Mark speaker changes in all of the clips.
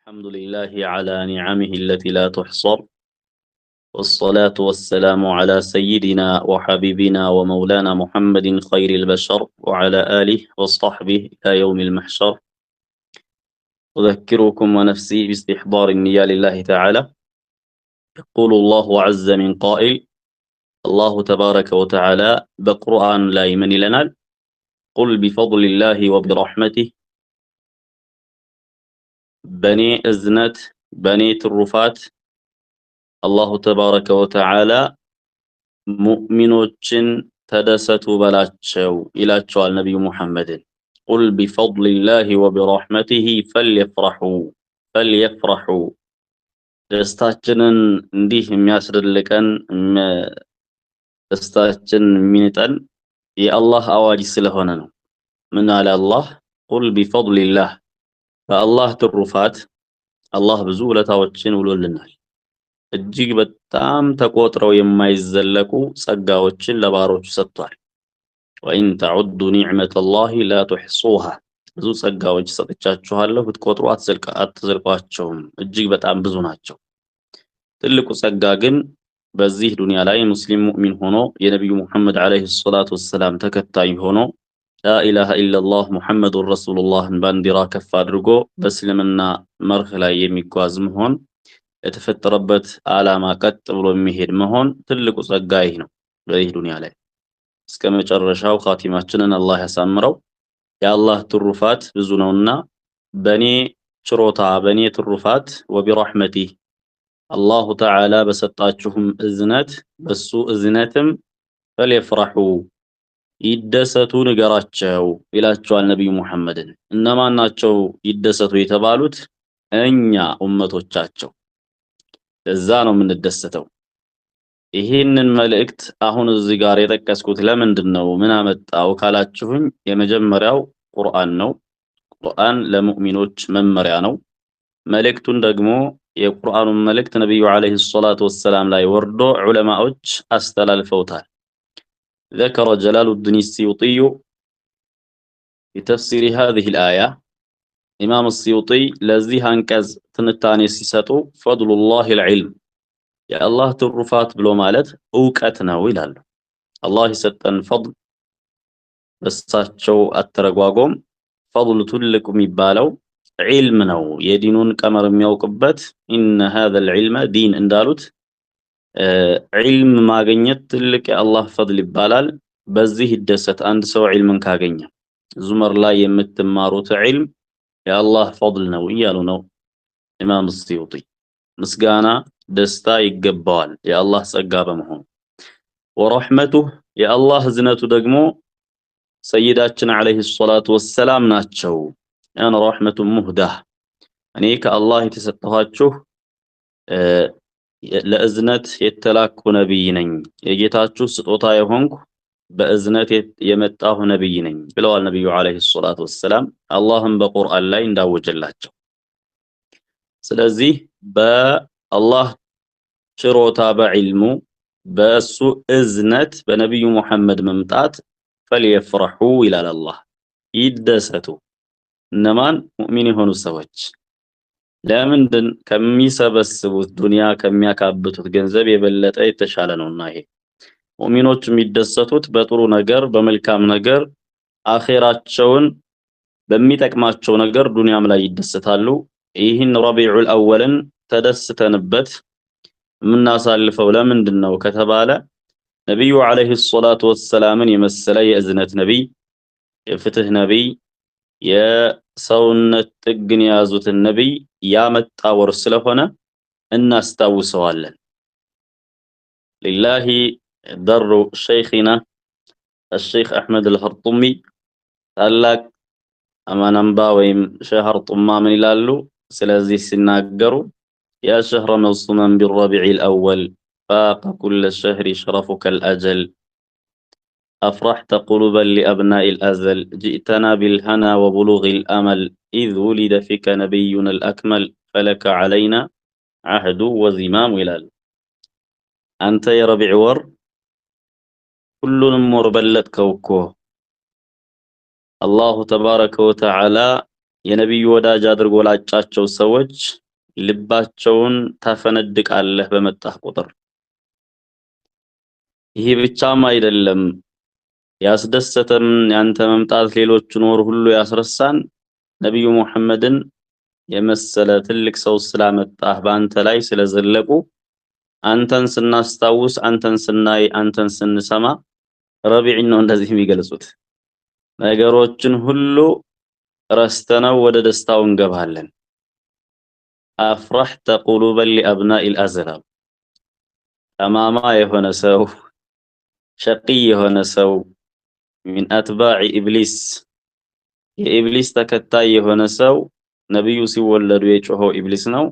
Speaker 1: الحمد لله على نعمه التي لا تحصر، والصلاة والسلام على سيدنا وحبيبنا ومولانا محمد خير البشر وعلى آله وصحبه إلى يوم المحشر. أذكركم ونفسي باستحضار النية لله تعالى. يقول الله عز من قائل، الله تبارك وتعالى بقرآن لا يمن لنا: قل بفضل الله وبرحمته، በኔ እዝነት በኔ ትሩፋት አላሁ ተባረከ ወተዓላ ሙእሚኖችን ተደሰቱ በላቸው ይላቸዋል ነቢዩ ሙሐመድን። ቁል ቢፈድሊላሂ ወቢረሕመቲሂ ፈልየፍረሑ ፈልየፍረሑ። ደስታችንን እንዲህ የሚያስደልቀን ደስታችን የሚንጠን የአላህ አዋጅ ስለሆነ ነው። ምን አለ አላህ? ቁል ቢፈድሊላህ፣ በአላህ ትሩፋት። አላህ ብዙ ውለታዎችን ውሎልናል። እጅግ በጣም ተቆጥረው የማይዘለቁ ጸጋዎችን ለባሮቹ ሰጥቷል። ወኢን ተዑዱ ኒዕመተላሂ ላ ቱሕሱሃ፣ ብዙ ጸጋዎች ሰጥቻችኋለሁ ብትቆጥሩ አትዘልቋቸውም፣ እጅግ በጣም ብዙ ናቸው። ትልቁ ጸጋ ግን በዚህ ዱንያ ላይ ሙስሊም ሙእሚን ሆኖ የነቢዩ ሙሐመድ ዓለይሂ ሰላቱ ወሰላም ተከታይ ሆኖ ላኢላሃ ኢለላህ ሙሐመዱን ረሱሉላህን ባንዲራ ከፍ አድርጎ በእስልምና መርህ ላይ የሚጓዝ መሆን፣ የተፈጠረበት ዓላማ ቀጥ ብሎ የሚሄድ መሆን ትልቁ ጸጋ ይህ ነው። በዚህ ዱንያ ላይ እስከ መጨረሻው ኻቲማችንን አላህ ያሳምረው። የአላህ ትሩፋት ብዙ ነውና በኔ ችሮታ በኔ ትሩፋት ወቢረሕመቲህ አላሁ ተዓላ በሰጣችሁም እዝነት በሱ እዝነትም ፈልየፍረሑ ይደሰቱ ንገራቸው ይላቸዋል ነቢዩ ሙሐመድን። እነማን ናቸው ይደሰቱ የተባሉት? እኛ ኡመቶቻቸው። ለዛ ነው የምንደሰተው። ይህንን መልእክት አሁን እዚህ ጋር የጠቀስኩት ለምንድን ነው? ምን አመጣው ካላችሁኝ፣ የመጀመሪያው ቁርአን ነው። ቁርአን ለሙእሚኖች መመሪያ ነው። መልእክቱን ደግሞ የቁርአኑን መልእክት ነቢዩ ዓለይሂ ሰላቱ ወሰላም ላይ ወርዶ ዑለማዎች አስተላልፈውታል። ذكر جلال الدين السيوطي في تفسير هذه الآية، ኢማም السيوطي ለዚህ አንቀጽ ትንታኔ ሲሰጡ فضل الله العلم፣ የአላህ ትሩፋት ብሎ ማለት እውቀት ነው ይላሉ። አላህ የሰጠን ፈድል በሳቸው አተረጓጎም ፈድሉ ትልቁ የሚባለው ዒልም ነው። የዲኑን ቀመር የሚያውቅበት إن هذا العلم دين እንዳሉት ዒልም ማግኘት ትልቅ የአላህ ፈድል ይባላል። በዚህ ይደሰት አንድ ሰው ዒልምን ካገኘ። ዙመር ላይ የምትማሩት ዒልም የአላህ ፈድል ነው እያሉ ነው ኢማም ሲዩጢ። ምስጋና ደስታ ይገባዋል የአላህ ጸጋ በመሆኑ። ወረሕመቱህ፣ የአላህ እዝነቱ ደግሞ ሰይዳችን ዓለይሂ ሰላቱ ወሰላም ናቸው። አነ ረሕመቱን ሙህዳህ፣ እኔ ከአላህ የተሰጠኋችሁ ለእዝነት የተላኩ ነቢይ ነኝ፣ የጌታችሁ ስጦታ የሆንኩ በእዝነት የመጣሁ ነቢይ ነኝ ብለዋል ነቢዩ ዓለይሂ ሰላቱ ወሰላም አላህም በቁርአን ላይ እንዳወጀላቸው። ስለዚህ በአላህ ችሮታ በዒልሙ በእሱ እዝነት በነቢዩ ሙሐመድ መምጣት ፈልየፍረሑ ይላል አላህ፣ ይደሰቱ። እነማን? ሙእሚን የሆኑ ሰዎች። ለምንድን? ከሚሰበስቡት ዱንያ ከሚያካብቱት ገንዘብ የበለጠ የተሻለ ነውና። ይሄ ሙእሚኖች የሚደሰቱት በጥሩ ነገር በመልካም ነገር አኼራቸውን በሚጠቅማቸው ነገር ዱንያም ላይ ይደሰታሉ። ይህን ረቢዑል አወልን ተደስተንበት የምናሳልፈው ለምንድን ነው ከተባለ ነቢዩ ዓለይሂ ሰላቱ ወሰላምን የመሰለ የእዝነት ነቢይ፣ የፍትህ ነቢይ፣ የሰውነት ጥግን የያዙትን ነቢይ ያመጣ ወር ስለሆነ እናስታውሰዋለን። ሊላሂ ደሩ ሸይኺና ሼክ አሕመድ አልኸርጡሚ፣ ታላቅ አማናምባ ወይም ሼህ ኸርጡማ ምን ይላሉ? ስለዚህ ሲናገሩ ያ ሸህረ መውሱመን ቢረቢዕ ልአወል ፋቀ ኩለ ሸህሪ ሸረፉከ ልአጀል أفرحت قلوبا لأبناء الأزل جئتنا بالهنا وبلوغ الأمل إذ ولد فيك نبينا الأكمل فلك علينا عهد وزمام ይላሉ። አንተ የረቢዕ ወር ሁሉንም ወር በለጥከው እኮ። አላሁ ተባረከ ወተዓላ የነብዩ ወዳጅ አድርጎ ላጫቸው ሰዎች ልባቸውን ታፈነድቃለህ በመጣህ ቁጥር። ይሄ ብቻም አይደለም፣ ያስደሰተን ያንተ መምጣት ሌሎችን ወር ሁሉ ያስረሳን ነብዩ ሙሐመድን የመሰለ ትልቅ ሰው ስላመጣህ በአንተ ላይ ስለዘለቁ አንተን ስናስታውስ፣ አንተን ስናይ፣ አንተን ስንሰማ ረቢዕን ነው እንደዚህ የሚገልጹት። ነገሮችን ሁሉ ረስተነው ወደ ደስታው እንገባለን። አፍራህተ ቁሉበን ሊአብናኢል አዝላም፣ ጠማማ የሆነ ሰው፣ ሸቂይ የሆነ ሰው፣ ሚን አትባዕ ኢብሊስ፣ የኢብሊስ ተከታይ የሆነ ሰው ነብዩ ሲወለዱ የጮኸው ኢብሊስ ነው።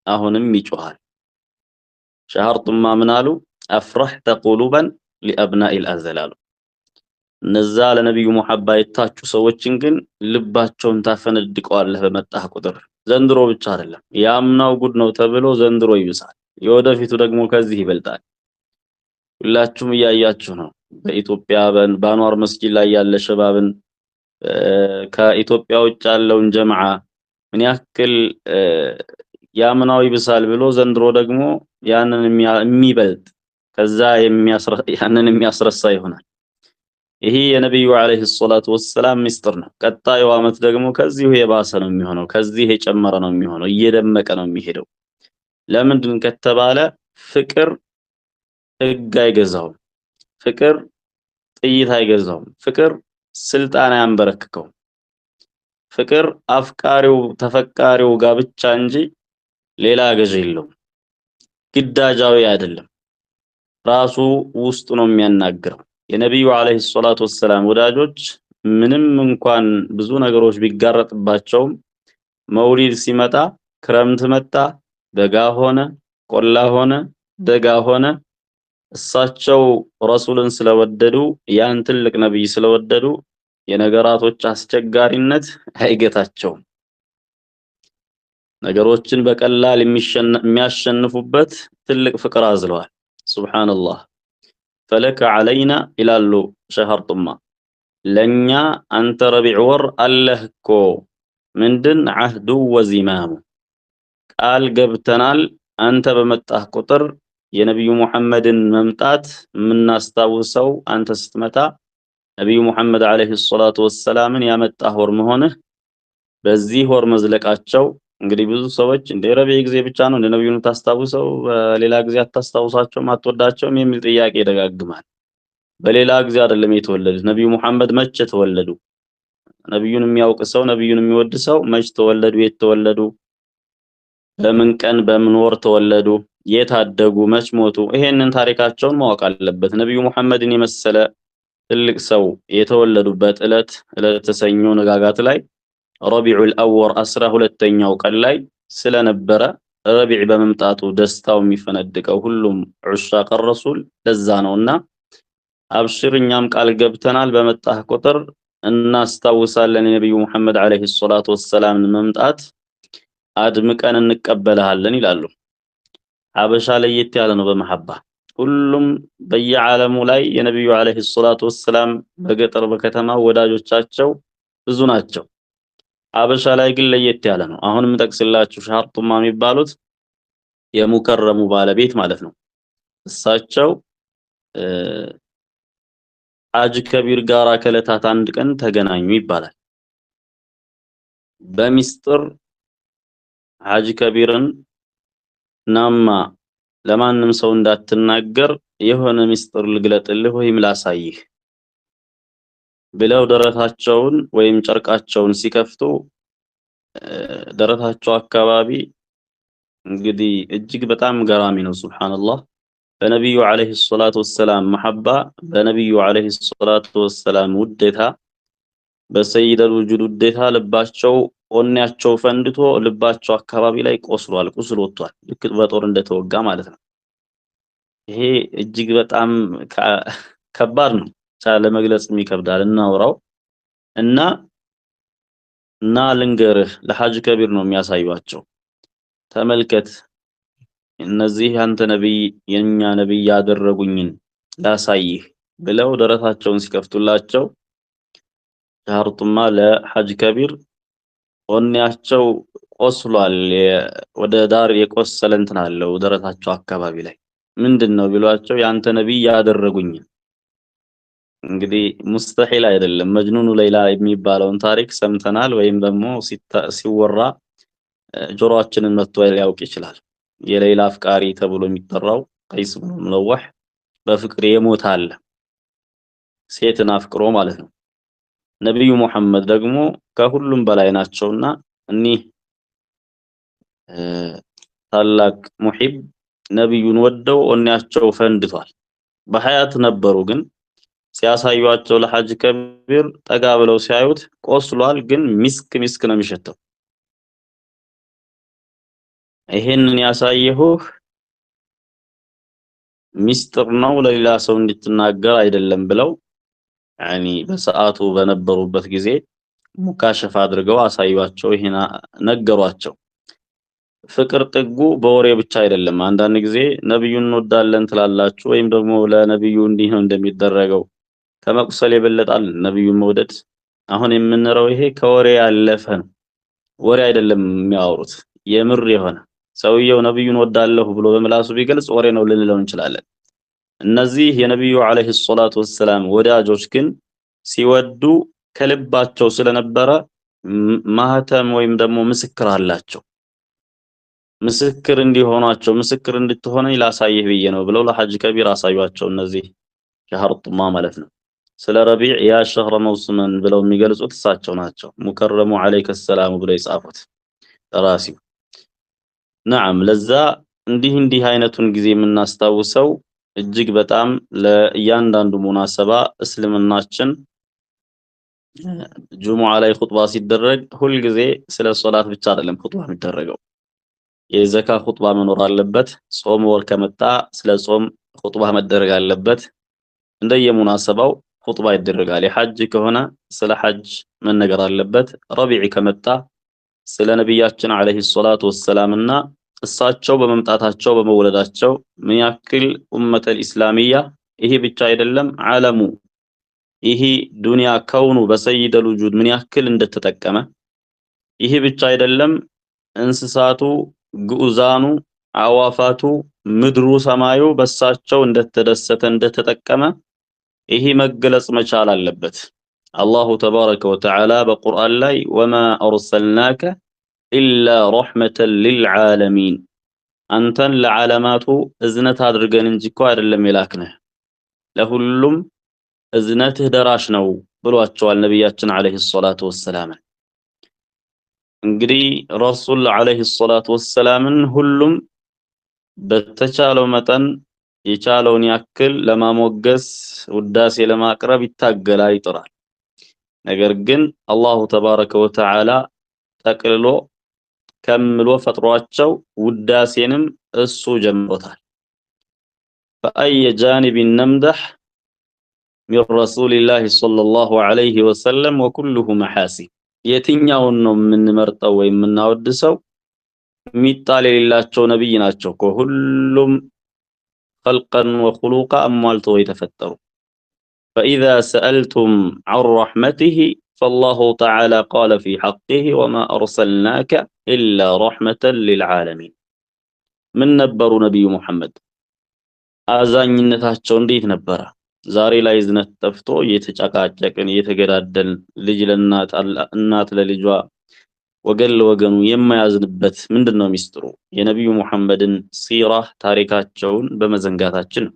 Speaker 1: አሁንም ይጮሃል። ሸህር ጡማ ምን አሉ? አፍራህተ ቁሉበን ሊአብናኢል አዘላሉ። እነዛ ለነብዩ ሙሐባ የታጩ ሰዎችን ግን ልባቸውን ታፈነድቀዋለህ በመጣህ ቁጥር። ዘንድሮ ብቻ አይደለም፣ ያምናው ጉድ ነው ተብሎ ዘንድሮ ይብሳል። የወደፊቱ ደግሞ ከዚህ ይበልጣል። ሁላችሁም እያያችሁ ነው። በኢትዮጵያ በአንዋር መስጊድ ላይ ያለ ሸባብን፣ ከኢትዮጵያ ውጭ ያለውን ጀማዓ ምን ያክል ያምናው ይብሳል ብሎ ዘንድሮ ደግሞ ያንን የሚበልጥ ከዛ ያንን የሚያስረሳ ይሆናል። ይሄ የነብዩ አለይሂ ሰላቱ ወሰላም ሚስጥር ነው። ቀጣዩ አመት ደግሞ ከዚሁ የባሰ ነው የሚሆነው፣ ከዚህ የጨመረ ነው የሚሆነው፣ እየደመቀ ነው የሚሄደው። ለምንድን ከተባለ ፍቅር ህግ አይገዛውም፣ ፍቅር ጥይት አይገዛውም፣ ፍቅር ስልጣን አያንበረክከውም። ፍቅር አፍቃሪው ተፈቃሪው ጋር ብቻ እንጂ ሌላ ገዥ የለውም። ግዳጃዊ አይደለም። ራሱ ውስጡ ነው የሚያናግረው። የነብዩ አለይሂ ሰላቱ ወሰላም ወዳጆች ምንም እንኳን ብዙ ነገሮች ቢጋረጥባቸውም መውሊድ ሲመጣ ክረምት መጣ፣ በጋ ሆነ፣ ቆላ ሆነ፣ ደጋ ሆነ፣ እሳቸው ረሱልን ስለወደዱ ያን ትልቅ ነብይ ስለወደዱ የነገራቶች አስቸጋሪነት አይገታቸውም። ነገሮችን በቀላል የሚያሸንፉበት ትልቅ ፍቅር አዝለዋል። ሱብሃንአላህ። ፈለከ ዐለይና ይላሉ ሸህር ጡማ፣ ለኛ አንተ ረቢዕ ወር አለህ እኮ ምንድን ዐህዱ ወዚማሙ፣ ቃል ገብተናል። አንተ በመጣህ ቁጥር የነብዩ ሙሐመድን መምጣት የምናስታውሰው አንተ ስትመጣ ነብዩ ሙሐመድ አለይሂ ሰላቱ ወሰላምን ያመጣህ ወር መሆንህ በዚህ ወር መዝለቃቸው። እንግዲህ ብዙ ሰዎች እንደ ረቢዕ ጊዜ ብቻ ነው እንደ ነብዩን ታስታውሰው በሌላ ጊዜ አታስታውሳቸውም አትወዳቸውም የሚል ጥያቄ ይደጋግማል። በሌላ ጊዜ አይደለም የተወለዱት። ነብዩ ሙሐመድ መቼ ተወለዱ? ነብዩን የሚያውቅ ሰው፣ ነብዩን የሚወድ ሰው መቼ ተወለዱ? የት ተወለዱ? በምን ቀን በምን ወር ተወለዱ? የት አደጉ? መች ሞቱ? ይሄንን ታሪካቸውን ማወቅ አለበት። ነብዩ ሙሐመድን የመሰለ ትልቅ ሰው የተወለዱበት ዕለት ዕለተ ሰኞ ንጋጋት ላይ ረቢዑል አወል 12ኛው ቀን ላይ ስለነበረ ረቢዕ በመምጣቱ ደስታው የሚፈነድቀው ሁሉም ዑሻቅ ረሱል ለዛ ነውና አብሽር፣ እኛም ቃል ገብተናል፣ በመጣህ ቁጥር እናስታውሳለን የነብዩ ሙሐመድ አለይሂ ሰላቱ ወሰላም መምጣት አድምቀን እንቀበልሃለን ይላሉ። ሀበሻ ለየት ያለ ነው በመሐባ። ሁሉም በየዓለሙ ላይ የነብዩ አለይሂ ሰላቱ ወሰላም በገጠር በከተማ ወዳጆቻቸው ብዙ ናቸው። ሀበሻ ላይ ግን ለየት ያለ ነው። አሁንም ጠቅስላችሁ ሸህር ጡማ የሚባሉት የሙከረሙ ባለቤት ማለት ነው። እሳቸው ሐጅ ከቢር ጋራ ከለታት አንድ ቀን ተገናኙ ይባላል። በሚስጥር ሐጅ ከቢርን ናማ ለማንም ሰው እንዳትናገር የሆነ ሚስጥር ልግለጥልህ ወይም ላሳይህ ብለው ደረታቸውን ወይም ጨርቃቸውን ሲከፍቱ ደረታቸው አካባቢ እንግዲህ እጅግ በጣም ገራሚ ነው። ሱብሃንአላህ። በነብዩ አለይሂ ሰላቱ ወሰላም መሐባ፣ በነብዩ አለይሂ ሰላቱ ወሰላም ውዴታ፣ በሰይደል ውጁድ ውዴታ ልባቸው ወኔያቸው ፈንድቶ ልባቸው አካባቢ ላይ ቆስሏል፣ ቁስል ወጥቷል። ልክ በጦር እንደተወጋ ማለት ነው። ይሄ እጅግ በጣም ከባድ ነው፣ ለመግለጽም ይከብዳል። እናውራው እና ልንገርህ፣ ለሐጅ ከቢር ነው የሚያሳዩአቸው። ተመልከት፣ እነዚህ አንተ ነብይ የኛ ነብይ ያደረጉኝን ላሳይህ ብለው ደረታቸውን ሲከፍቱላቸው ሸህር ጡማ ለሐጅ ከቢር ወኔያቸው ቆስሏል። ወደ ዳር የቆሰለ እንትን አለው ደረታቸው አካባቢ ላይ ምንድነው ቢሏቸው ያንተ ነብይ ያደረጉኝ። እንግዲህ ሙስተሂል አይደለም። መጅኑኑ ሌይላ የሚባለውን ታሪክ ሰምተናል ወይም ደግሞ ሲወራ ጆሮአችንን መጥቶ ሊያውቅ ይችላል። የሌይላ አፍቃሪ ተብሎ የሚጠራው ቀይስ ብኑ ሙለወህ በፍቅር የሞተ አለ፣ ሴትን አፍቅሮ ማለት ነው። ነብዩ ሙሐመድ ደግሞ ከሁሉም በላይ ናቸውና እኒህ ታላቅ ሙሂብ ነብዩን ወደው ወኔያቸው ፈንድቷል። በሐያት ነበሩ፣ ግን ሲያሳዩአቸው ለሐጅ ከቢር ጠጋ ብለው ሲያዩት ቆስሏል፣ ግን ሚስክ ሚስክ ነው የሚሸተው። ይሄንን ያሳየሁህ ሚስጥር ነው ለሌላ ሰው እንድትናገር አይደለም ብለው ያኒ በሰዓቱ በነበሩበት ጊዜ ሙካሸፍ አድርገው አሳዩአቸው፣ ይሄን ነገሯቸው። ፍቅር ጥጉ በወሬ ብቻ አይደለም። አንዳንድ ጊዜ ነብዩን እንወዳለን ትላላችሁ ወይም ደግሞ ለነብዩ እንዲህ ነው እንደሚደረገው ከመቁሰል የበለጣል ነብዩን መውደድ። አሁን የምንረው ይሄ ከወሬ ያለፈ ነው። ወሬ አይደለም የሚያወሩት፣ የምር የሆነ ሰውየው ነብዩን ወዳለሁ ብሎ በምላሱ ቢገልጽ ወሬ ነው ልንለው እንችላለን። እነዚህ የነብዩ አለይሂ ሰላቱ ወሰላም ወዳጆች ግን ሲወዱ ከልባቸው ስለነበረ ማህተም ወይም ደግሞ ምስክር አላቸው። ምስክር እንዲሆኗቸው ምስክር እንድትሆነኝ ላሳይህ ብዬ ነው ብለው ለሐጅ ከቢር አሳዩአቸው። እነዚህ ሸህር ጡማ ማለት ነው። ስለ ረቢዕ ያ ሸህረ መውስመን ብለው የሚገልጹት እሳቸው ናቸው። ሙከረሙ አለይከ ሰላም ብለው የጻፉት ደራሲው። ነዓም ለዛ እንዲህ እንዲህ አይነቱን ጊዜ የምናስታውሰው እጅግ በጣም ለእያንዳንዱ ሙናሰባ እስልምናችን ጁሙዓ ላይ ኹጥባ ሲደረግ ሁልጊዜ ስለ ሶላት ብቻ አይደለም ኹጥባ የሚደረገው። የዘካ ኹጥባ መኖር አለበት። ጾም ወር ከመጣ ስለ ጾም ኹጥባ መደረግ አለበት። እንደየሙናሰባው ኹጥባ ይደረጋል። የሐጅ ከሆነ ስለ ሐጅ መነገር አለበት። ረቢዕ ከመጣ ስለ ነብያችን አለይሂ ሰላቱ ወሰላምና እሳቸው በመምጣታቸው በመወለዳቸው ምን ያክል ኡመተል ኢስላሚያ ይሄ ብቻ አይደለም ዓለሙ ይሄ ዱንያ ከውኑ በሰይደል ውጁድ ምን ያክል እንደተጠቀመ፣ ይሄ ብቻ አይደለም እንስሳቱ፣ ግዑዛኑ፣ አዋፋቱ፣ ምድሩ፣ ሰማዩ በሳቸው እንደተደሰተ እንደተጠቀመ ይሄ መገለጽ መቻል አለበት። አላሁ ተባረከ ወተዓላ በቁርአን ላይ ወማ አርሰልናከ ኢላ ረሕመተን ሊልዓለሚን አንተን ለዓለማቱ እዝነት አድርገን እንጂ እኮ አይደለም የላክንህ፣ ለሁሉም እዝነትህ ደራሽ ነው ብሏቸዋል ነቢያችን አለይሂ ሰላቱ ወሰላም። እንግዲህ ረሱል አለይሂ ሰላቱ ወሰላምን ሁሉም በተቻለው መጠን የቻለውን ያክል ለማሞገስ ውዳሴ ለማቅረብ ይታገላል፣ ይጥራል። ነገር ግን አላሁ ተባረከ ወተዓላ ጠቅልሎ ከምሎ ፈጥሯቸው ውዳሴንም እሱ ጀምሮታል። ፈአየ ጃኒብ ነምደህ ሚን ረሱሊላሂ ሰለላሁ ዐለይሂ ወሰለም ወኩሉሁ መሐሲን። የትኛውን ነው የምንመርጠው ወይም የምናወድሰው? የሚጣል የሌላቸው ነብይ ናቸው እኮ ሁሉም ኸልቀን ወኹሉቃ አሟልተው የተፈጠሩ። ፈኢዛ ሰአልቱም ዐን ረሕመቲሂ ፈላሁ ተዓላ ቃለ ፊ ሐቂሂ ወማ አርሰልናከ ኢላ ረሕመተን ሊልዓለሚን። ምን ነበሩ ነቢዩ ሙሐመድ? አዛኝነታቸው እንዴት ነበረ? ዛሬ ላይ እዝነት ጠፍቶ እየተጨቃጨቅን እየተገዳደልን ልጅ ለእናት እናት ለልጇ ወገን ለወገኑ የማያዝንበት ምንድነው ሚስጥሩ? የነቢዩ ሙሐመድን ሲራ ታሪካቸውን በመዘንጋታችን ነው።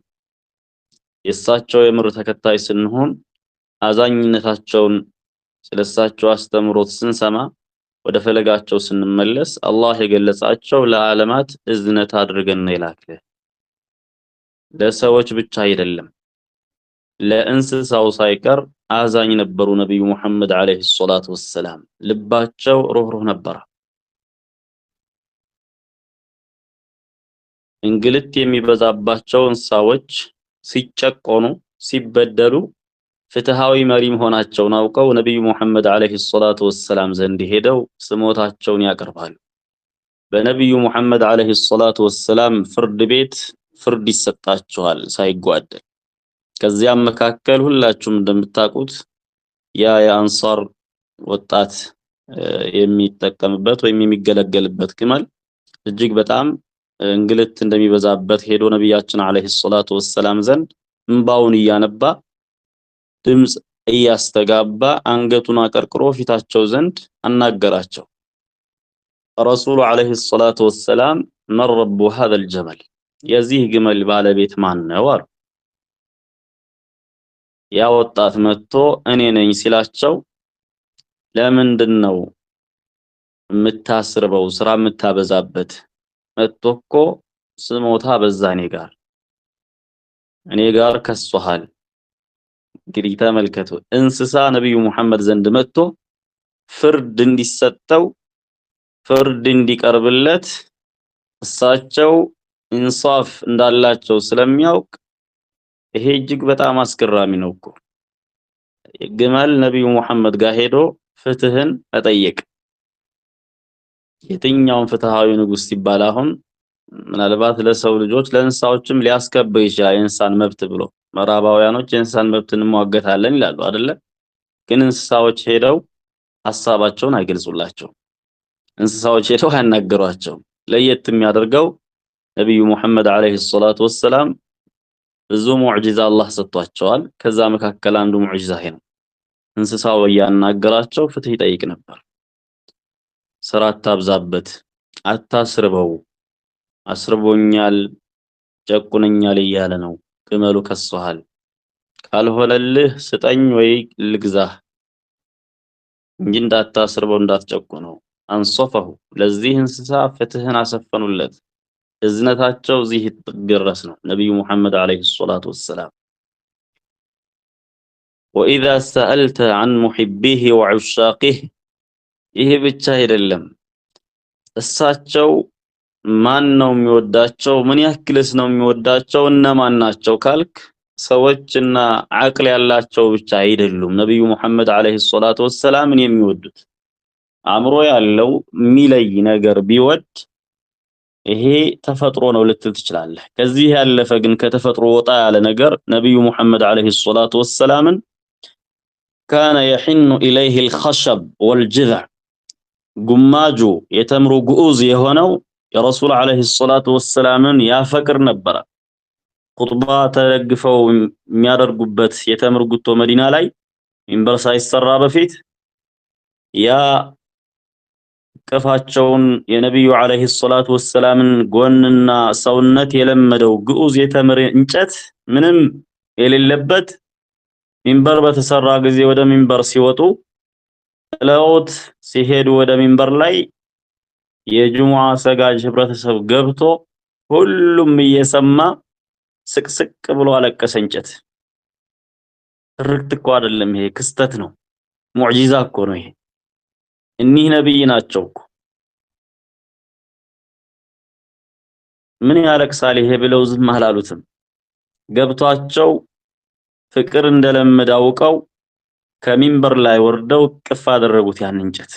Speaker 1: የእሳቸው የምር ተከታይ ስንሆን አዛኝነታቸውን ስለሳቸው አስተምሮት ስንሰማ ወደ ፈለጋቸው ስንመለስ አላህ የገለጻቸው ለዓለማት እዝነት አድርገን ነው የላክህ። ለሰዎች ብቻ አይደለም ለእንስሳው ሳይቀር አዛኝ ነበሩ ነብዩ ሙሐመድ አለይሂ ሰላቱ ወሰላም። ልባቸው ሩህሩህ ነበር። እንግልት የሚበዛባቸው እንስሳዎች ሲጨቆኑ ሲበደሉ ፍትሃዊ መሪ መሆናቸውን አውቀው ነብዩ ሙሐመድ አለይሂ ሰላቱ ወሰላም ዘንድ ሄደው ስሞታቸውን ያቀርባሉ። በነብዩ ሙሐመድ አለይሂ ሰላቱ ወሰላም ፍርድ ቤት ፍርድ ይሰጣቸዋል ሳይጓደል። ከዚያም መካከል ሁላችሁም እንደምታውቁት ያ የአንሳር ወጣት የሚጠቀምበት ወይም የሚገለገልበት ግመል እጅግ በጣም እንግልት እንደሚበዛበት ሄዶ ነብያችን አለይሂ ሰላቱ ወሰላም ዘንድ እንባውን እያነባ ድምጽ እያስተጋባ አንገቱን አቀርቅሮ ፊታቸው ዘንድ አናገራቸው። ረሱሉ አለይሂ ሰላቱ ወሰላም መን ረቡ ሀዘል ጀመል፣ የዚህ ግመል ባለቤት ማን ነው አሉ። ያ ወጣት መጥቶ እኔ ነኝ ሲላቸው ለምንድን ነው የምታስርበው ስራ የምታበዛበት? መጥቶ እኮ ስሞታ በዛ እኔ ጋር ከሷሃል። እንግዲህ ተመልከቱ፣ እንስሳ ነብዩ ሙሐመድ ዘንድ መጥቶ ፍርድ እንዲሰጠው ፍርድ እንዲቀርብለት እሳቸው ኢንሳፍ እንዳላቸው ስለሚያውቅ ይሄ እጅግ በጣም አስገራሚ ነው እኮ። ግመል ነብዩ ሙሐመድ ጋር ሄዶ ፍትህን መጠየቅ፣ የትኛውን ፍትሃዊ ንጉስ ሲባል አሁን ምናልባት ለሰው ልጆች ለእንስሳዎችም ሊያስከብር ይችላል የእንስሳን መብት ብሎ ምዕራባውያኖች የእንስሳን መብት እንሟገታለን ይላሉ አይደለ? ግን እንስሳዎች ሄደው ሐሳባቸውን አይገልጹላቸው፣ እንስሳዎች ሄደው አያናገሯቸው። ለየት የሚያደርገው ነብዩ ሙሐመድ አለይሂ ሰላቱ ወሰላም ብዙ ሙዕጂዛ አላህ ሰጥቷቸዋል። ከዛ መካከል አንዱ ሙዕጂዛ ይሄ ነው። እንስሳው እያናገራቸው ፍትህ ይጠይቅ ነበር። ስራ አታብዛበት፣ አታስርበው፣ አስርቦኛል፣ ጨቁነኛል እያለ ነው። ግመሉ ከሷሃል፣ ካልሆነልህ ስጠኝ ወይ ልግዛህ እንጂ እንዳታስርበው እንዳትጨቁነው። አንሶፈሁ፣ ለዚህ እንስሳ ፍትህን አሰፈኑለት። እዝነታቸው እዚህ ድረስ ነው ነብዩ ሙሐመድ አለይሂ ሰላቱ ወሰላም። ወኢዛ ሰአልተ አን ሙሂቢህ ወዑሻቂህ፣ ይሄ ብቻ አይደለም፣ እሳቸው ማን ነው የሚወዳቸው? ምን ያክልስ ነው የሚወዳቸው? እነማን ናቸው ካልክ ሰዎችና አቅል ያላቸው ብቻ አይደሉም ነብዩ ሙሐመድ አለይሂ ሰላቱ ወሰላምን የሚወዱት። አእምሮ ያለው የሚለይ ነገር ቢወድ ይሄ ተፈጥሮ ነው ልትል ትችላለህ። ከዚህ ያለፈ ግን ከተፈጥሮ ወጣ ያለ ነገር ነብዩ ሙሐመድ አለይሂ ሰላቱ ወሰላምን ካነ የሒኑ ኢለይሂ አልኸሸብ ወልጅዝዕ፣ ጉማጁ የተምሩ ግዑዝ የሆነው የረሱል አለይሂ ሰላቱ ወሰላምን ያፈቅር ነበረ። ኹጥባ ተደግፈው የሚያደርጉበት የተምር ጉቶ መዲና ላይ ሚንበር ሳይሰራ በፊት ያ ቅፋቸውን የነብዩ አለይሂ ሰላቱ ወሰላምን ጎንና ሰውነት የለመደው ግዑዝ የተምር እንጨት ምንም የሌለበት ሚንበር በተሰራ ጊዜ ወደ ሚንበር ሲወጡ ጥለውት ሲሄዱ ወደ ሚንበር ላይ የጁሙዓ ሰጋጅ ህብረተሰብ ገብቶ ሁሉም እየሰማ ስቅስቅ ብሎ አለቀሰ። እንጨት ትርክት እኮ አይደለም ይሄ፣ ክስተት ነው፣ ሙዕጂዛ እኮ ነው ይሄ። እኒህ ነብይ ናቸው እኮ። ምን ያለቅሳል ይሄ ብለው ዝም አላሉትም። ገብቷቸው ፍቅር እንደለመደ አውቀው ከሚንበር ላይ ወርደው ቅፍ አደረጉት ያን እንጨት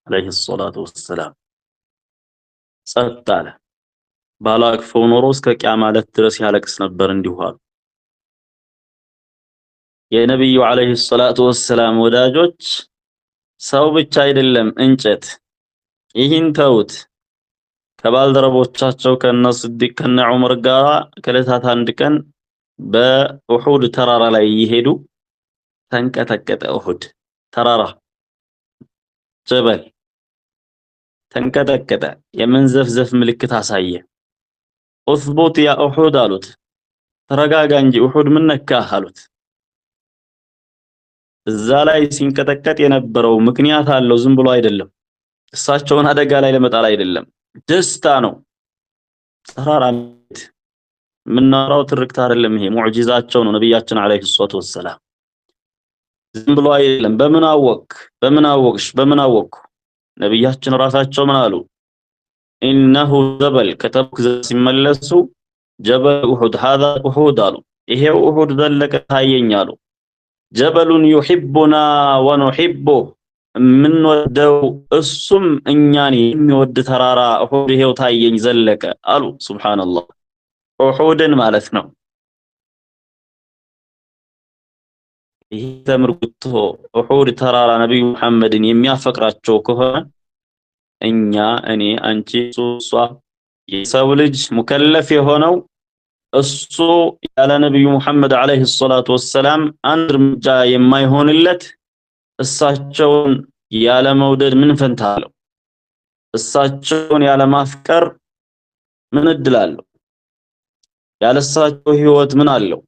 Speaker 1: አለይሂ ሰላቱ ወሰላም። ጸጥ አለ። ባላቅፈው ኖሮ እስከ ቂያማ ዕለት ድረስ ያለቅስ ነበር እንዲሁ አሉ። የነብዩ አለይሂ ሰላቱ ወሰላም ወዳጆች ሰው ብቻ አይደለም እንጨት። ይህን ተውት። ከባልደረቦቻቸው ከነ ስዲቅ ከነ ዑመር ጋር ከዕለታት አንድ ቀን በኡሑድ ተራራ ላይ እየሄዱ ተንቀጠቀጠ። ኡሑድ ተራራ ጀበል ተንቀጠቀጠ። የመንዘፍዘፍ ምልክት አሳየ። ኡስቡት ያ ኡሑድ አሉት። ተረጋጋ እንጂ ኡሑድ ምን ነካህ አሉት። እዛ ላይ ሲንቀጠቀጥ የነበረው ምክንያት አለው፣ ዝም ብሎ አይደለም። እሳቸውን አደጋ ላይ ለመጣል አይደለም፣ ደስታ ነው። ተራራ የምናወራው ትርክት አይደለም። ይሄ ሙዕጂዛቸው ነው ነብያችን አለይሂ ሰላቱ ወሰላም። ዝም ብሎ አይደለም። በምን አወቅ? በምን አወቅሽ? በምን አወቅኩ? ነብያችን ራሳቸው ምን አሉ? ኢነሁ ጀበል ከተቡክ ሲመለሱ ጀበል ኡሑድ ሀዛ ኡሑድ አሉ። ይሄው ኡሑድ ዘለቀ ታየኝ አሉ። ጀበሉን ዩሂቡና ወኑሂቡ፣ የምንወደው እሱም እኛን የሚወድ ተራራ ኡሑድ ይሄው ታየኝ ዘለቀ አሉ። ሱብሃንአላህ ኡሑድን ማለት ነው። ይህ ተምር ጉቶ ኡሑድ ተራራ ነብዩ መሐመድን የሚያፈቅራቸው ከሆነ እኛ፣ እኔ፣ አንቺ፣ እሷ የሰው ልጅ ሙከለፍ የሆነው እሱ ያለ ነብዩ መሐመድ عليه الصلاة والسلام አንድ እርምጃ የማይሆንለት እሳቸውን ያለ መውደድ ምን ፈንታ አለው? እሳቸውን ያለ ማፍቀር ምን እድል አለው? ያለ እሳቸው ህይወት ምን አለው?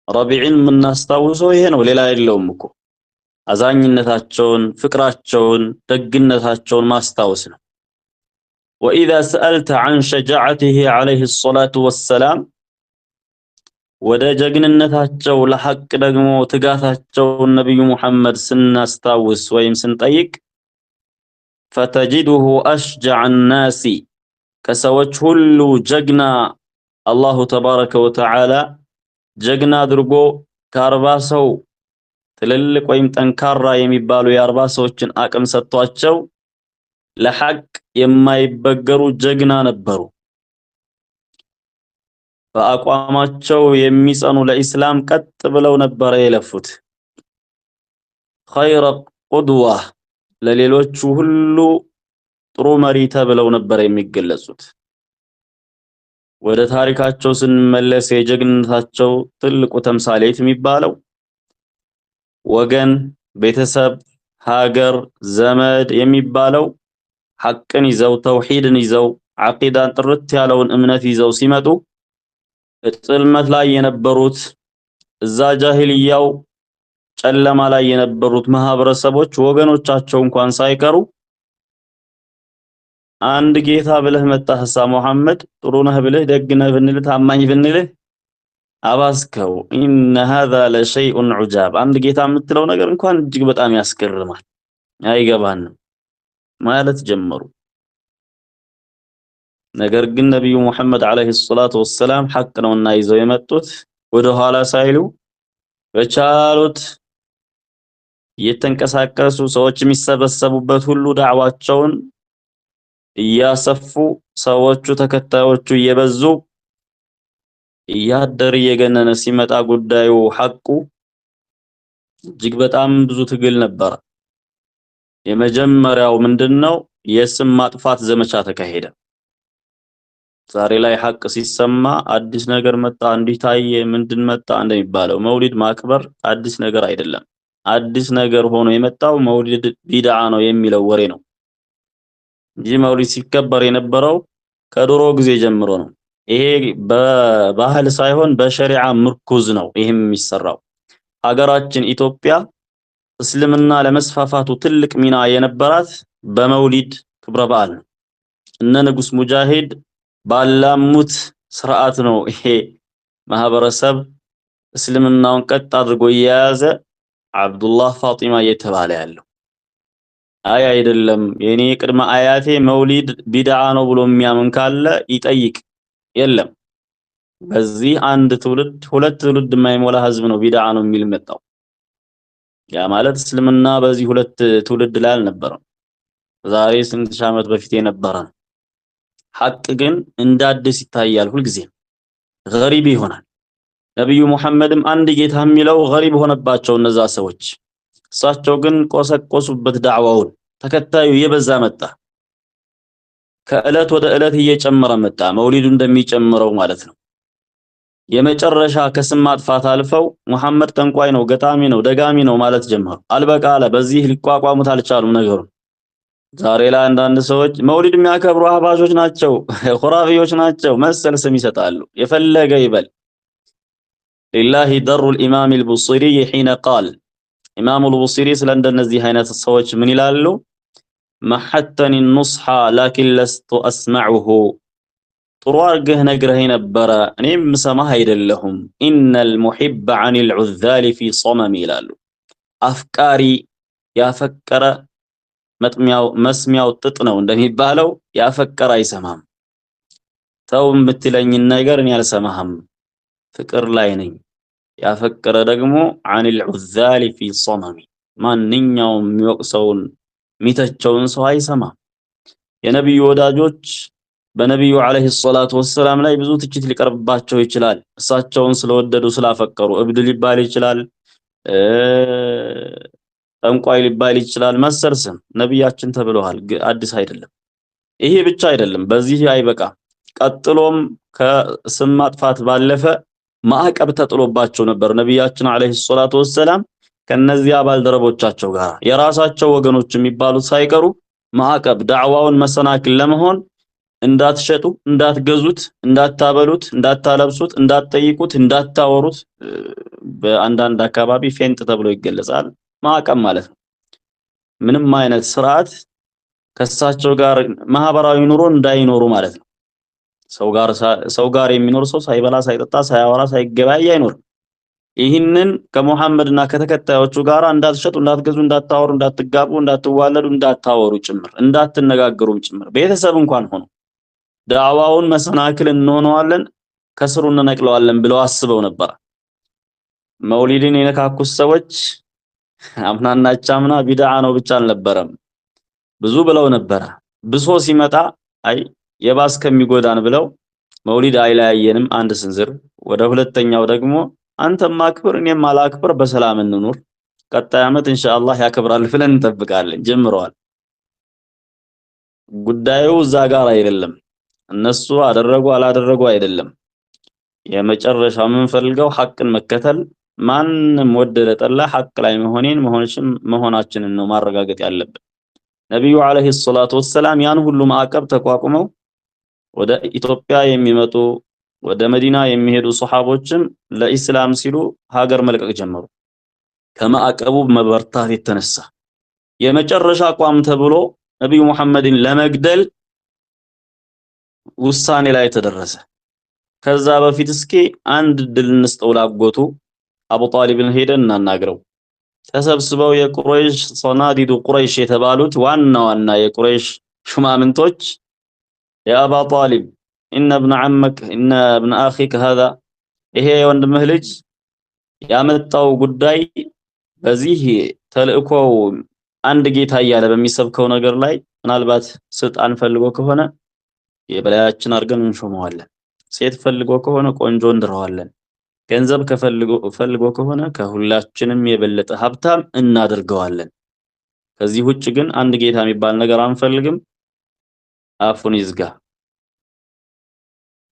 Speaker 1: ረቢዕን የምናስታውሰው ይሄ ነው፣ ሌላ የለውም እኮ። አዛኝነታቸውን፣ ፍቅራቸውን፣ ደግነታቸውን ማስታወስ ነው። وإذا سألت عن شجاعته عليه الصلاة والسلام ወደ ጀግንነታቸው ለሐቅ ደግሞ ትጋታቸውን ነብዩ ሙሐመድ ስናስታውስ ወይም ስንጠይቅ ፈተጅዱሁ አሽጀዐ الناس ከሰዎች ሁሉ ጀግና አላሁ ተባረከ ወተዓላ ጀግና አድርጎ ከ40 ሰው ትልልቅ ወይም ጠንካራ የሚባሉ የ40 ሰዎችን አቅም ሰጥቷቸው ለሐቅ የማይበገሩ ጀግና ነበሩ። በአቋማቸው የሚጸኑ ለኢስላም ቀጥ ብለው ነበረ የለፉት። ኸይረ ቁድዋ ለሌሎቹ ሁሉ ጥሩ መሪ ተብለው ነበር የሚገለጹት። ወደ ታሪካቸው ስንመለስ የጀግንነታቸው ትልቁ ተምሳሌት የሚባለው ወገን፣ ቤተሰብ፣ ሀገር፣ ዘመድ የሚባለው ሐቅን ይዘው ተውሂድን ይዘው ዓቂዳን ጥርት ያለውን እምነት ይዘው ሲመጡ ጽልመት ላይ የነበሩት እዛ ጃሂልያው ጨለማ ላይ የነበሩት ማህበረሰቦች ወገኖቻቸው እንኳን ሳይቀሩ አንድ ጌታ ብለህ መጣህሳ ሙሐመድ ጥሩ ነህ ብለህ ደግ ነህ ብንልህ ታማኝ ብንልህ አባስከው። إن هذا لشيء عجاب፣ አንድ ጌታ የምትለው ነገር እንኳን እጅግ በጣም ያስገርማል፣ አይገባንም ማለት ጀመሩ። ነገር ግን ነብዩ ሙሐመድ عليه الصلاة والسلام ሐቅ ነውና ይዘው የመጡት ወደ ኋላ ሳይሉ በቻሉት እየተንቀሳቀሱ ሰዎች የሚሰበሰቡበት ሁሉ ዳዕዋቸውን እያሰፉ ሰዎቹ ተከታዮቹ እየበዙ እያደር እየገነነ ሲመጣ ጉዳዩ ሐቁ እጅግ በጣም ብዙ ትግል ነበረ። የመጀመሪያው ምንድነው? የስም ማጥፋት ዘመቻ ተካሄደ። ዛሬ ላይ ሐቅ ሲሰማ አዲስ ነገር መጣ፣ እንዲህ ታየ፣ ምንድን መጣ እንደሚባለው መውሊድ ማክበር አዲስ ነገር አይደለም። አዲስ ነገር ሆኖ የመጣው መውሊድ ቢድዓ ነው የሚለው ወሬ ነው እንጂ መውሊድ ሲከበር የነበረው ከድሮ ጊዜ ጀምሮ ነው። ይሄ በባህል ሳይሆን በሸሪዓ ምርኩዝ ነው ይሄም የሚሰራው። ሀገራችን ኢትዮጵያ እስልምና ለመስፋፋቱ ትልቅ ሚና የነበራት በመውሊድ ክብረ በዓል ነው። እነ ንጉስ ሙጃሂድ ባላሙት ስርዓት ነው ይሄ ማህበረሰብ እስልምናውን ቀጥ አድርጎ እየያዘ አብዱላህ ፋጢማ እየተባለ ያለው። አይ አይደለም፣ የኔ ቅድመ አያቴ መውሊድ ቢድዓ ነው ብሎ የሚያምን ካለ ይጠይቅ። የለም፣ በዚህ አንድ ትውልድ ሁለት ትውልድ የማይሞላ ህዝብ ነው ቢድዓ ነው የሚል መጣው። ያ ማለት እስልምና በዚህ ሁለት ትውልድ ላይ አልነበረም። ዛሬ ስንት ሺህ ዓመት በፊት የነበረ ነው። ሐቅ ግን እንደ አዲስ ይታያል፣ ሁልጊዜ ገሪብ ይሆናል። ነብዩ ሙሐመድም አንድ ጌታ የሚለው ገሪብ ሆነባቸው እነዛ ሰዎች። እሳቸው ግን ቆሰቆሱበት ዳዕዋውን፣ ተከታዩ እየበዛ መጣ። ከእለት ወደ እለት እየጨመረ መጣ፣ መውሊዱ እንደሚጨምረው ማለት ነው። የመጨረሻ ከስም ማጥፋት አልፈው ሙሐመድ ጠንቋይ ነው፣ ገጣሚ ነው፣ ደጋሚ ነው ማለት ጀመሩ። አልበቃ አለ። በዚህ ሊቋቋሙት አልቻሉም ነገሩን። ዛሬ ላይ አንዳንድ ሰዎች መውሊድ የሚያከብሩ አህባሾች ናቸው፣ ኹራፊዎች ናቸው መሰል ስም ይሰጣሉ። የፈለገ ይበል። لله در الإمام البوصيري حين قال፣ ኢማሙ አልቡሲሪ ስለ እንደነዚህ አይነት ሰዎች ምን ይላሉ? መሐተኒ ኑስሐ ላኪን ለስቱ አስመዑሁ፣ ጥሩ አድርገህ ነግረኸኝ ነበረ እኔም ምሰማህ አይደለሁም። إن المحب عن العذال في صمم ይላሉ። አፍቃሪ ያፈቀረ መጥሚያው መስሚያው ጥጥ ነው እንደሚባለው ያፈቀረ አይሰማም። ተው የምትለኝን ነገር እኔ አልሰማህም፣ ፍቅር ላይ ነኝ። ያፈቀረ ደግሞ عن العذال في صمم፣ ማንኛውም የሚወቅሰውን የሚተቸውን ሰው አይሰማም። የነብዩ ወዳጆች በነቢዩ ዓለይሂ ሰላቱ ወሰላም ላይ ብዙ ትችት ሊቀርብባቸው ይችላል። እሳቸውን ስለወደዱ ስላፈቀሩ እብድ ሊባል ይችላል፣ ጠንቋይ ሊባል ይችላል። መሰል ስም ነቢያችን ተብለዋል፣ አዲስ አይደለም። ይሄ ብቻ አይደለም፣ በዚህ አይበቃም። ቀጥሎም ከስም ማጥፋት ባለፈ ማዕቀብ ተጥሎባቸው ነበር። ነቢያችን ዓለይሂ ሰላቱ ወሰላም ከነዚያ ባልደረቦቻቸው ጋር የራሳቸው ወገኖች የሚባሉት ሳይቀሩ ማዕቀብ፣ ዳዕዋውን መሰናክል ለመሆን እንዳትሸጡ፣ እንዳትገዙት፣ እንዳታበሉት፣ እንዳታለብሱት፣ እንዳትጠይቁት፣ እንዳታወሩት በአንዳንድ አካባቢ ፌንጥ ተብሎ ይገለጻል። ማዕቀብ ማለት ነው። ምንም አይነት ስርዓት ከሳቸው ጋር ማህበራዊ ኑሮ እንዳይኖሩ ማለት ነው። ሰው ጋር የሚኖር ሰው ሳይበላ፣ ሳይጠጣ፣ ሳያወራ፣ ሳይገበያይ አይኖርም። ይህንን ከሙሐመድና ከተከታዮቹ ጋር እንዳትሸጡ፣ እንዳትገዙ፣ እንዳታወሩ፣ እንዳትጋቡ፣ እንዳትዋለዱ፣ እንዳታወሩ ጭምር እንዳትነጋገሩም ጭምር ቤተሰብ እንኳን ሆኖ ዳዕዋውን መሰናክል እንሆነዋለን፣ ከስሩ እንነቅለዋለን ብለው አስበው ነበር። መውሊድን የነካኩት ሰዎች አምናና ቻምና ቢድዓ ነው ብቻ አልነበረም፣ ብዙ ብለው ነበረ። ብሶ ሲመጣ አይ የባስ ከሚጎዳን ብለው መውሊድ አይለያየንም አንድ ስንዝር፣ ወደ ሁለተኛው ደግሞ አንተም አክብር እኔም አላክብር በሰላም እንኑር፣ ቀጣይ ዓመት ኢንሻአላህ ያከብራል ብለን እንጠብቃለን ጀምረዋል። ጉዳዩ እዛ ጋር አይደለም፣ እነሱ አደረጉ አላደረጉ አይደለም። የመጨረሻ የምንፈልገው ሐቅን መከተል፣ ማንም ወደደ ጠላ ሐቅ ላይ መሆኔን መሆናችንን ነው ማረጋገጥ ያለብን። ነቢዩ ዓለይሂ ሰላቱ ወሰላም ያን ሁሉ ማዕቀብ ተቋቁመው ወደ ኢትዮጵያ የሚመጡ ወደ መዲና የሚሄዱ ሶሐቦችም ለኢስላም ሲሉ ሀገር መልቀቅ ጀመሩ። ከማዕቀቡ መበርታት የተነሳ የመጨረሻ አቋም ተብሎ ነቢዩ ሙሐመድን ለመግደል ውሳኔ ላይ ተደረሰ። ከዛ በፊት እስኪ አንድ ድል እንስጠው ላጎቱ አቡ ጣሊብን ሄደን እናናግረው። ተሰብስበው የቁረይሽ صناديد قريش የተባሉት ዋና ዋና የቁረይሽ ሹማምንቶች يا أبا طالب إن ابن عمك إن ابن أخيك هذا፣ ይሄ የወንድምህ ልጅ ያመጣው ጉዳይ በዚህ ተልእኮው አንድ ጌታ እያለ በሚሰብከው ነገር ላይ ምናልባት ስልጣን ፈልጎ ከሆነ የበላያችን አድርገን እንሾመዋለን። ሴት ፈልጎ ከሆነ ቆንጆ እንድረዋለን። ገንዘብ ፈልጎ ከሆነ ከሁላችንም የበለጠ ሀብታም እናደርገዋለን። ከዚህ ውጭ ግን አንድ ጌታ የሚባል ነገር አንፈልግም። አፉን ይዝጋ፣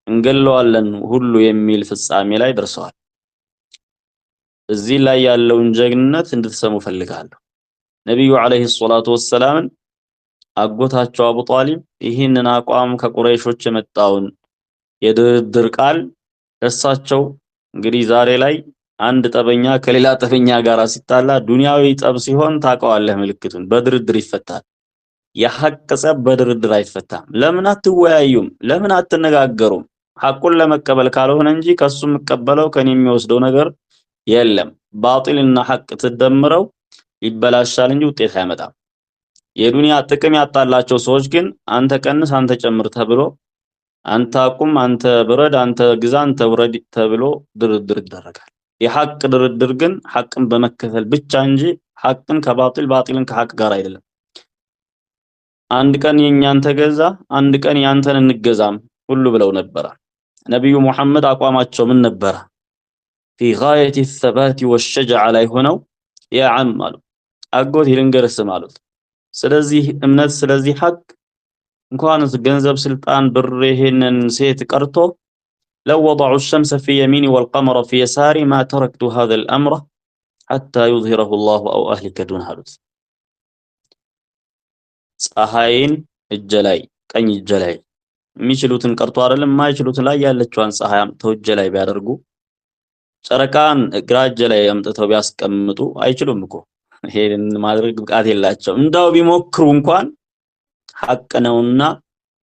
Speaker 1: እንገለዋለን ሁሉ የሚል ፍጻሜ ላይ ደርሰዋል። እዚህ ላይ ያለውን ጀግንነት እንድትሰሙ ፈልጋለሁ። ነቢዩ ዓለይሂ ሰላቱ ወሰላምን አጎታቸው አቡ ጣሊብ ይህንን አቋም ከቁረይሾች የመጣውን የድርድር ቃል እሳቸው እንግዲህ ዛሬ ላይ አንድ ጠበኛ ከሌላ ጠበኛ ጋር ሲጣላ ዱንያዊ ጠብ ሲሆን ታውቀዋለህ፣ ምልክቱን በድርድር ይፈታል። የሐቅ ጸብ በድርድር አይፈታም። ለምን አትወያዩም? ለምን አትነጋገሩም? ሐቁን ለመቀበል ካልሆነ እንጂ ከሱ የምቀበለው ከኔ የሚወስደው ነገር የለም። ባጢልና ሐቅ ትደምረው ይበላሻል እንጂ ውጤት አይመጣም። የዱንያ ጥቅም ያጣላቸው ሰዎች ግን አንተ ቀንስ፣ አንተ ጨምር ተብሎ አንተ አቁም፣ አንተ ብረድ፣ አንተ ግዛ፣ አንተ ውረድ ተብሎ ድርድር ይደረጋል። የሐቅ ድርድር ግን ሐቅን በመከተል ብቻ እንጂ ሐቅን ከባጢል ባጢልን ከሐቅ ጋር አይደለም። አንድ ቀን የኛን ተገዛ፣ አንድ ቀን ያንተን እንገዛም ሁሉ ብለው ነበረ። ነቢዩ ሙሐመድ አቋማቸው ምን ነበረ? في غاية الثبات والشجاعة ላይ ሆነው يا عم አሉ፣ አጎቴ ልንገርህ ስም አሉት። ስለዚህ እምነት ስለዚህ ሐቅ እንኳንስ ገንዘብ፣ ስልጣን፣ ብር ይሄንን ሴት ቀርቶ لو وضعوا الشمس في يميني والقمر في يساري ما تركت هذا الأمر حتى يظهره الله أو أهلك دونه አሉት። ፀሐይን እጀ ላይ ቀኝ እጀ ላይ የሚችሉትን ቀርቶ አይደለም የማይችሉትን ላይ ያለችዋን ፀሐይ አምጥተው እጀ ላይ ቢያደርጉ ጨረቃን ግራ እጀ ላይ አምጥተው ቢያስቀምጡ አይችሉም እኮ ይሄን ማድረግ ብቃት የላቸውም። እንዳው ቢሞክሩ እንኳን ሐቅ ነውና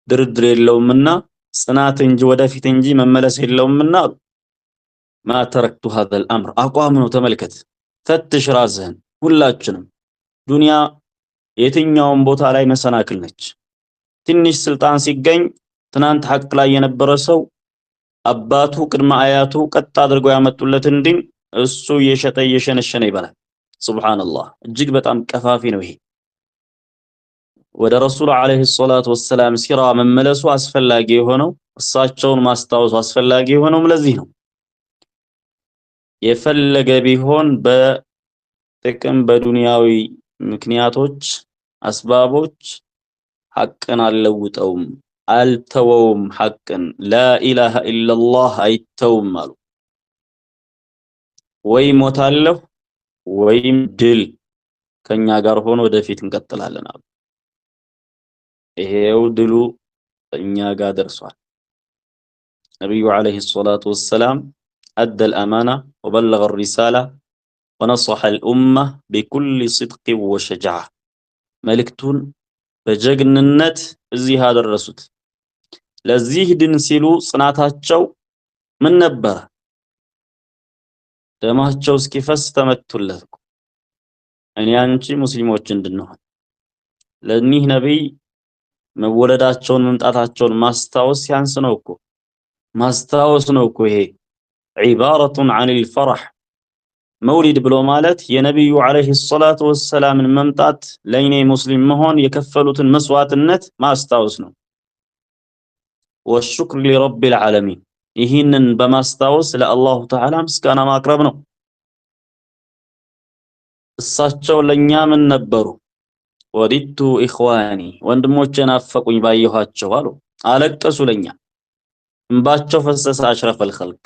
Speaker 1: ድርድር የለውምና ጽናት እንጂ ወደፊት እንጂ መመለስ የለውምና አሉ። ما تركت هذا الأمر አቋም ነው። ተመልከት፣ ፈትሽ ራስህን። ሁላችንም ዱንያ የትኛውም ቦታ ላይ መሰናክል ነች። ትንሽ ስልጣን ሲገኝ ትናንት ሐቅ ላይ የነበረ ሰው አባቱ ቅድመ አያቱ ቀጥ አድርገው ያመጡለትን ዲን እሱ እየሸጠ እየሸነሸነ ይበላል። ሱብሃንአላህ፣ እጅግ በጣም ቀፋፊ ነው ይሄ። ወደ ረሱል عليه الصلاة والسلام ሲራ መመለሱ አስፈላጊ የሆነው፣ እሳቸውን ማስታወሱ አስፈላጊ የሆነውም ለዚህ ነው። የፈለገ ቢሆን በጥቅም በዱንያዊ ምክንያቶች አስባቦች ሐቅን አልለውጠውም፣ አልተወውም። ሐቅን لا إله إلا الله አይተውም አሉ። ወይ ሞታለሁ ወይም ድል ከኛ ጋር ሆኖ ወደፊት እንቀጥላለን አሉ። ይሄው ድሉ እኛ ጋር ደርሷል። ነቢዩ عليه الصلاة والسلام أدى الأمانة وبلغ الرسالة ونصح الأمة بكل صدق وشجاعة። መልእክቱን በጀግንነት እዚህ አደረሱት። ለዚህ ድን ሲሉ ጽናታቸው ምን ነበረ? ደማቸው እስኪፈስ ተመቱለት። እኔ አንቺ ሙስሊሞች እንድንሆን ለእኒህ ነቢይ መወለዳቸውን መምጣታቸውን ማስታወስ ሲያንስ ነው እኮ፣ ማስታወስ ነው እኮ። ይሄ عبارة عن الفرح። መውሊድ ብሎ ማለት የነቢዩ عليه الصلاة والسلام ን መምጣት፣ ለእኔ ሙስሊም መሆን የከፈሉትን መስዋዕትነት ማስታወስ ነው። والشكر لرب العالمين፣ ይህንን በማስታወስ ለአላሁ ተዓላ ምስጋና ማቅረብ ነው። እሳቸው ለኛ ምን ነበሩ? وددت إخواني፣ ወንድሞቼ ናፈቁኝ ባየኋቸው አሉ። አለቀሱ፣ ለኛ እንባቸው ፈሰሰ። أشرف الخلق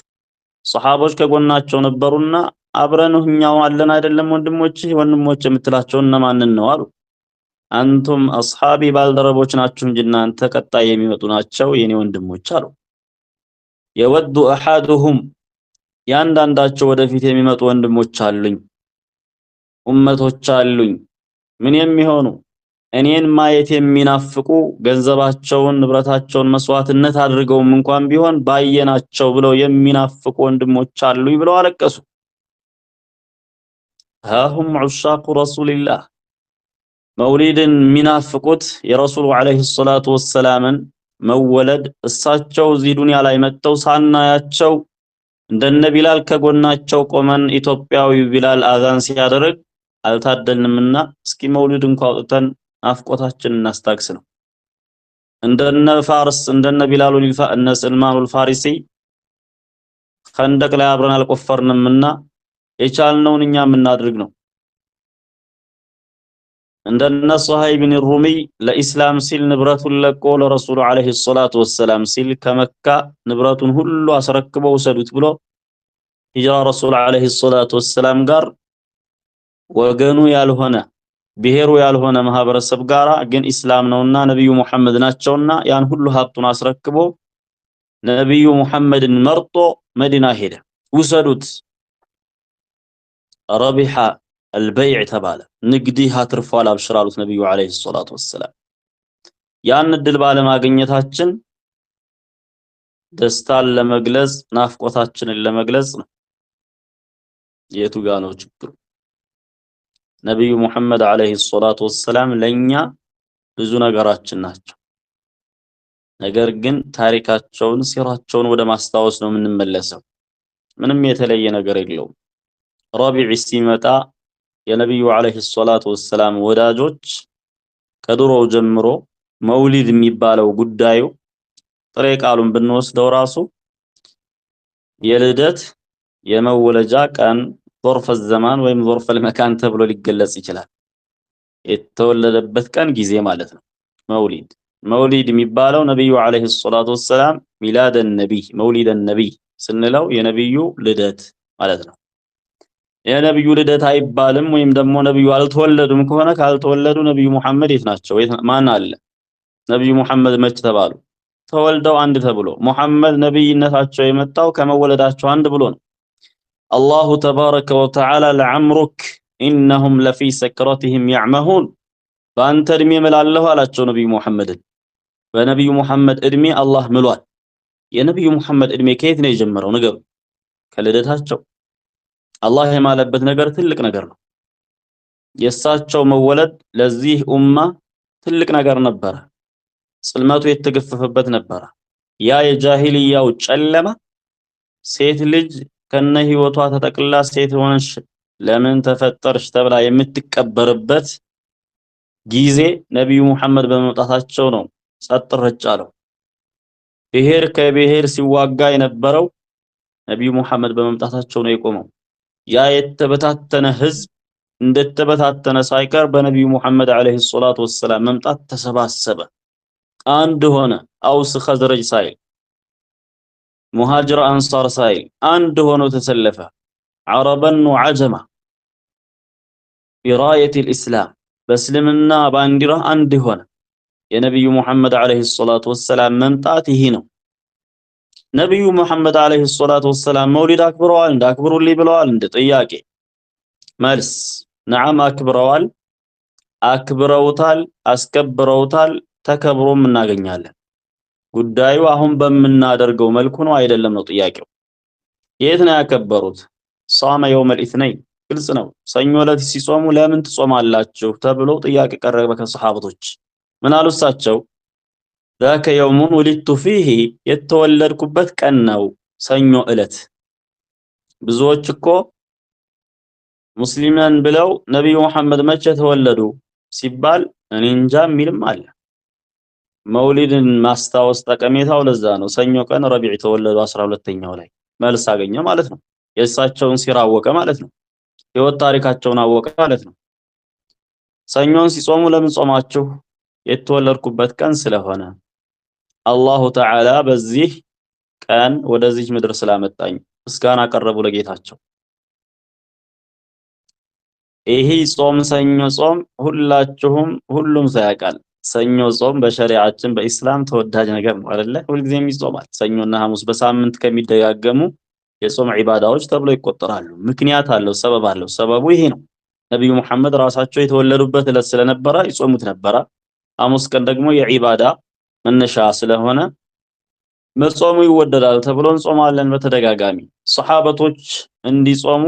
Speaker 1: ሰሓቦች ከጎናቸው ነበሩና አብረን እኛው አለን አይደለም ወንድሞች፣ ወንድሞች የምትላቸው እነማንን ነው አሉ። أنتم أصحابي፣ ባልደረቦች ናችሁ እንጂ እናንተ ቀጣይ የሚመጡ ናቸው የኔ ወንድሞች አሉ። يود أحدهم፣ ያንዳንዳቸው ወደፊት የሚመጡ ወንድሞች አሉኝ፣ ኡመቶች አሉኝ፣ ምን የሚሆኑ? እኔን ማየት የሚናፍቁ፣ ገንዘባቸውን ንብረታቸውን መስዋዕትነት አድርገውም እንኳን ቢሆን ባየናቸው ብለው የሚናፍቁ ወንድሞች አሉኝ ብለው አለቀሱ። ها هم عشاق رسول الله። መውሊድን የሚናፍቁት የረሱሉ عليه الصلاة والسلام ን መወለድ፣ እሳቸው እዚህ ዱንያ ላይ መጥተው ሳናያቸው፣ እንደነ ቢላል ከጎናቸው ቆመን ኢትዮጵያዊ ቢላል አዛን ሲያደርግ አልታደልንምና እስኪ መውሊድ እንኳን አውጥተን ናፍቆታችንን እናስታግስ ነው። እንደነ ፋርስ፣ እንደነ ቢላሉ፣ እነ ሰልማኑል ፋሪሲ ኸንደቅ ላይ አብረን አልቆፈርንምና የቻልነውን እኛ የምናድርግ ነው። እንደነ ሱሀይብ ብን ሩሚ ለኢስላም ሲል ንብረቱን ለቆ፣ ለረሱሉ عليه الصلاة والسلام ሲል ከመካ ንብረቱን ሁሉ አስረክቦ ውሰዱት ብሎ ሂጅራ ረሱል عليه الصلاة والسلام ጋር ወገኑ ያልሆነ፣ ብሔሩ ያልሆነ ማህበረሰብ ጋራ ግን ኢስላም ነውና ነብዩ ሙሐመድ ናቸውና ያን ሁሉ ሀብቱን አስረክቦ ነብዩ ሙሐመድን መርጦ መዲና ሄደ። ውሰዱት፣ ربح البيع ተባለ። ንግድህ አትርፏል፣ አብሽር አሉት ነብዩ عليه الصلاة والسلام። ያን እድል ባለማግኘታችን ደስታን ለመግለጽ፣ ናፍቆታችንን ለመግለጽ ነው። የቱ ጋ ነው ችግሩ? ነብዩ ሙሐመድ عليه الصلاة والسلام ለኛ ብዙ ነገራችን ናቸው። ነገር ግን ታሪካቸውን ሲራቸውን ወደ ማስታወስ ነው የምንመለሰው። ምንም የተለየ ነገር የለውም። ረቢዕ ሲመጣ የነብዩ عليه الصلاة والسلام ወዳጆች ከድሮው ጀምሮ መውሊድ የሚባለው ጉዳዩ ጥሬ ቃሉን ብንወስደው ራሱ የልደት የመወለጃ ቀን ظرف الزمان ወይም ظرف المكان ተብሎ ሊገለጽ ይችላል። የተወለደበት ቀን ጊዜ ማለት ነው። መውሊድ የሚባለው ነብዩ عليه الصلاة والسلام ميلاد النبي፣ مولد النبي ስንለው የነብዩ ልደት ማለት ነው። የነብዩ ልደት አይባልም ወይም ደግሞ ነብዩ አልተወለዱም ከሆነ፣ ካልተወለዱ ነብዩ ሙሐመድ የት ናቸው? ማን አለ? ነብዩ ሙሐመድ መች ተባሉ? ተወልደው አንድ ተብሎ፣ ሙሐመድ ነብይነታቸው የመጣው ከመወለዳቸው አንድ ብሎ ነው። الله تبارك وتعالى لعمرك إنهم لفي سكرتهم يعمهون፣ በአንተ እድሜ እምላለሁ አላቸው ነብዩ ሙሐመድን። በነብዩ ሙሐመድ እድሜ አላህ ምሏል። የነብዩ ሙሐመድ እድሜ ከየት ነው የጀመረው? ንገሩ። ከልደታቸው። አላህ የማለበት ነገር ትልቅ ነገር ነው። የእሳቸው መወለድ ለዚህ ኡማ ትልቅ ነገር ነበረ። ጽልመቱ የተገፈፈበት ነበረ። ያ የጃሂልያው ጨለማ፣ ሴት ልጅ ከነ ህይወቷ ተጠቅላ ሴት ሆነሽ ለምን ተፈጠርሽ ተብላ የምትቀበርበት ጊዜ ነቢዩ ሙሐመድ በመምጣታቸው ነው ጸጥ ረጭ አለው። ብሔር ከብሔር ሲዋጋ የነበረው ነቢዩ ሙሐመድ በመምጣታቸው ነው የቆመው። ያ የተበታተነ ህዝብ እንደተበታተነ ሳይቀር በነቢዩ ሙሐመድ عليه الصلاة والسلام መምጣት ተሰባሰበ፣ አንድ ሆነ። አውስ ኸዝረጅ ሳይል፣ ሙሃጅር አንሳር ሳይል አንድ ሆኖ ተሰለፈ። عربا وعجما براية الإسلام በእስልምና ባንዲራ አንድ ሆነ። የነቢዩ ሙሐመድ عليه الصلاة والسلام መምጣት ይሄ ነው። ነቢዩ ሙሐመድ عليه الصلاة والسلام መውሊድ አክብረዋል? እንደ አክብሩልኝ ብለዋል? እንደ ጥያቄ መልስ نعم አክብረዋል፣ አክብረውታል፣ አስከብረውታል፣ ተከብሮም እናገኛለን። ጉዳዩ አሁን በምናደርገው መልኩ ነው አይደለም ነው ጥያቄው። የት ነው ያከበሩት? صام يوم الاثنين ግልጽ ነው። ሰኞ ዕለት ሲጾሙ ለምን ትጾማላችሁ ተብሎ ጥያቄ ቀረበ ከሰሃቦች። ምን አሉ እሳቸው? ذاك يوم ولدت فيه የተወለድኩበት ቀን ነው ሰኞ ዕለት። ብዙዎች እኮ ሙስሊም ነን ብለው ነቢዩ መሐመድ መቼ ተወለዱ ሲባል እኔ እንጃ የሚልም አለ። መውሊድን ማስታወስ ጠቀሜታው ለዛ ነው። ሰኞ ቀን ረቢዕ ተወለዱ 12ኛው ላይ መልስ አገኘ ማለት ነው። የእሳቸውን ሲራ አወቀ ማለት ነው። ህይወት ታሪካቸውን አወቀ ማለት ነው። ሰኞን ሲጾሙ ለምን ጾማችሁ? የተወለድኩበት ቀን ስለሆነ አላሁ ተዓላ በዚህ ቀን ወደዚህ ምድር ስላመጣኝ ምስጋና አቀረቡ ለጌታቸው። ይሄ ጾም ሰኞ ጾም ሁላችሁም ሁሉም ሰው ያውቃል። ሰኞ ጾም በሸሪዓችን በኢስላም ተወዳጅ ነገር ነው አይደለ? ሁልጊዜም ይጾማል። ሰኞና ሐሙስ በሳምንት ከሚደጋገሙ የጾም ዒባዳዎች ተብሎ ይቆጠራሉ። ምክንያት አለው፣ ሰበብ አለው። ሰበቡ ይሄ ነው። ነቢዩ ሙሐመድ ራሳቸው የተወለዱበት ዕለት ስለነበረ ይጾሙት ነበረ። ሐሙስ ቀን ደግሞ የዒባዳ መነሻ ስለሆነ መጾሙ ይወደዳል ተብሎ እንጾማለን በተደጋጋሚ። ሰሓበቶች እንዲጾሙ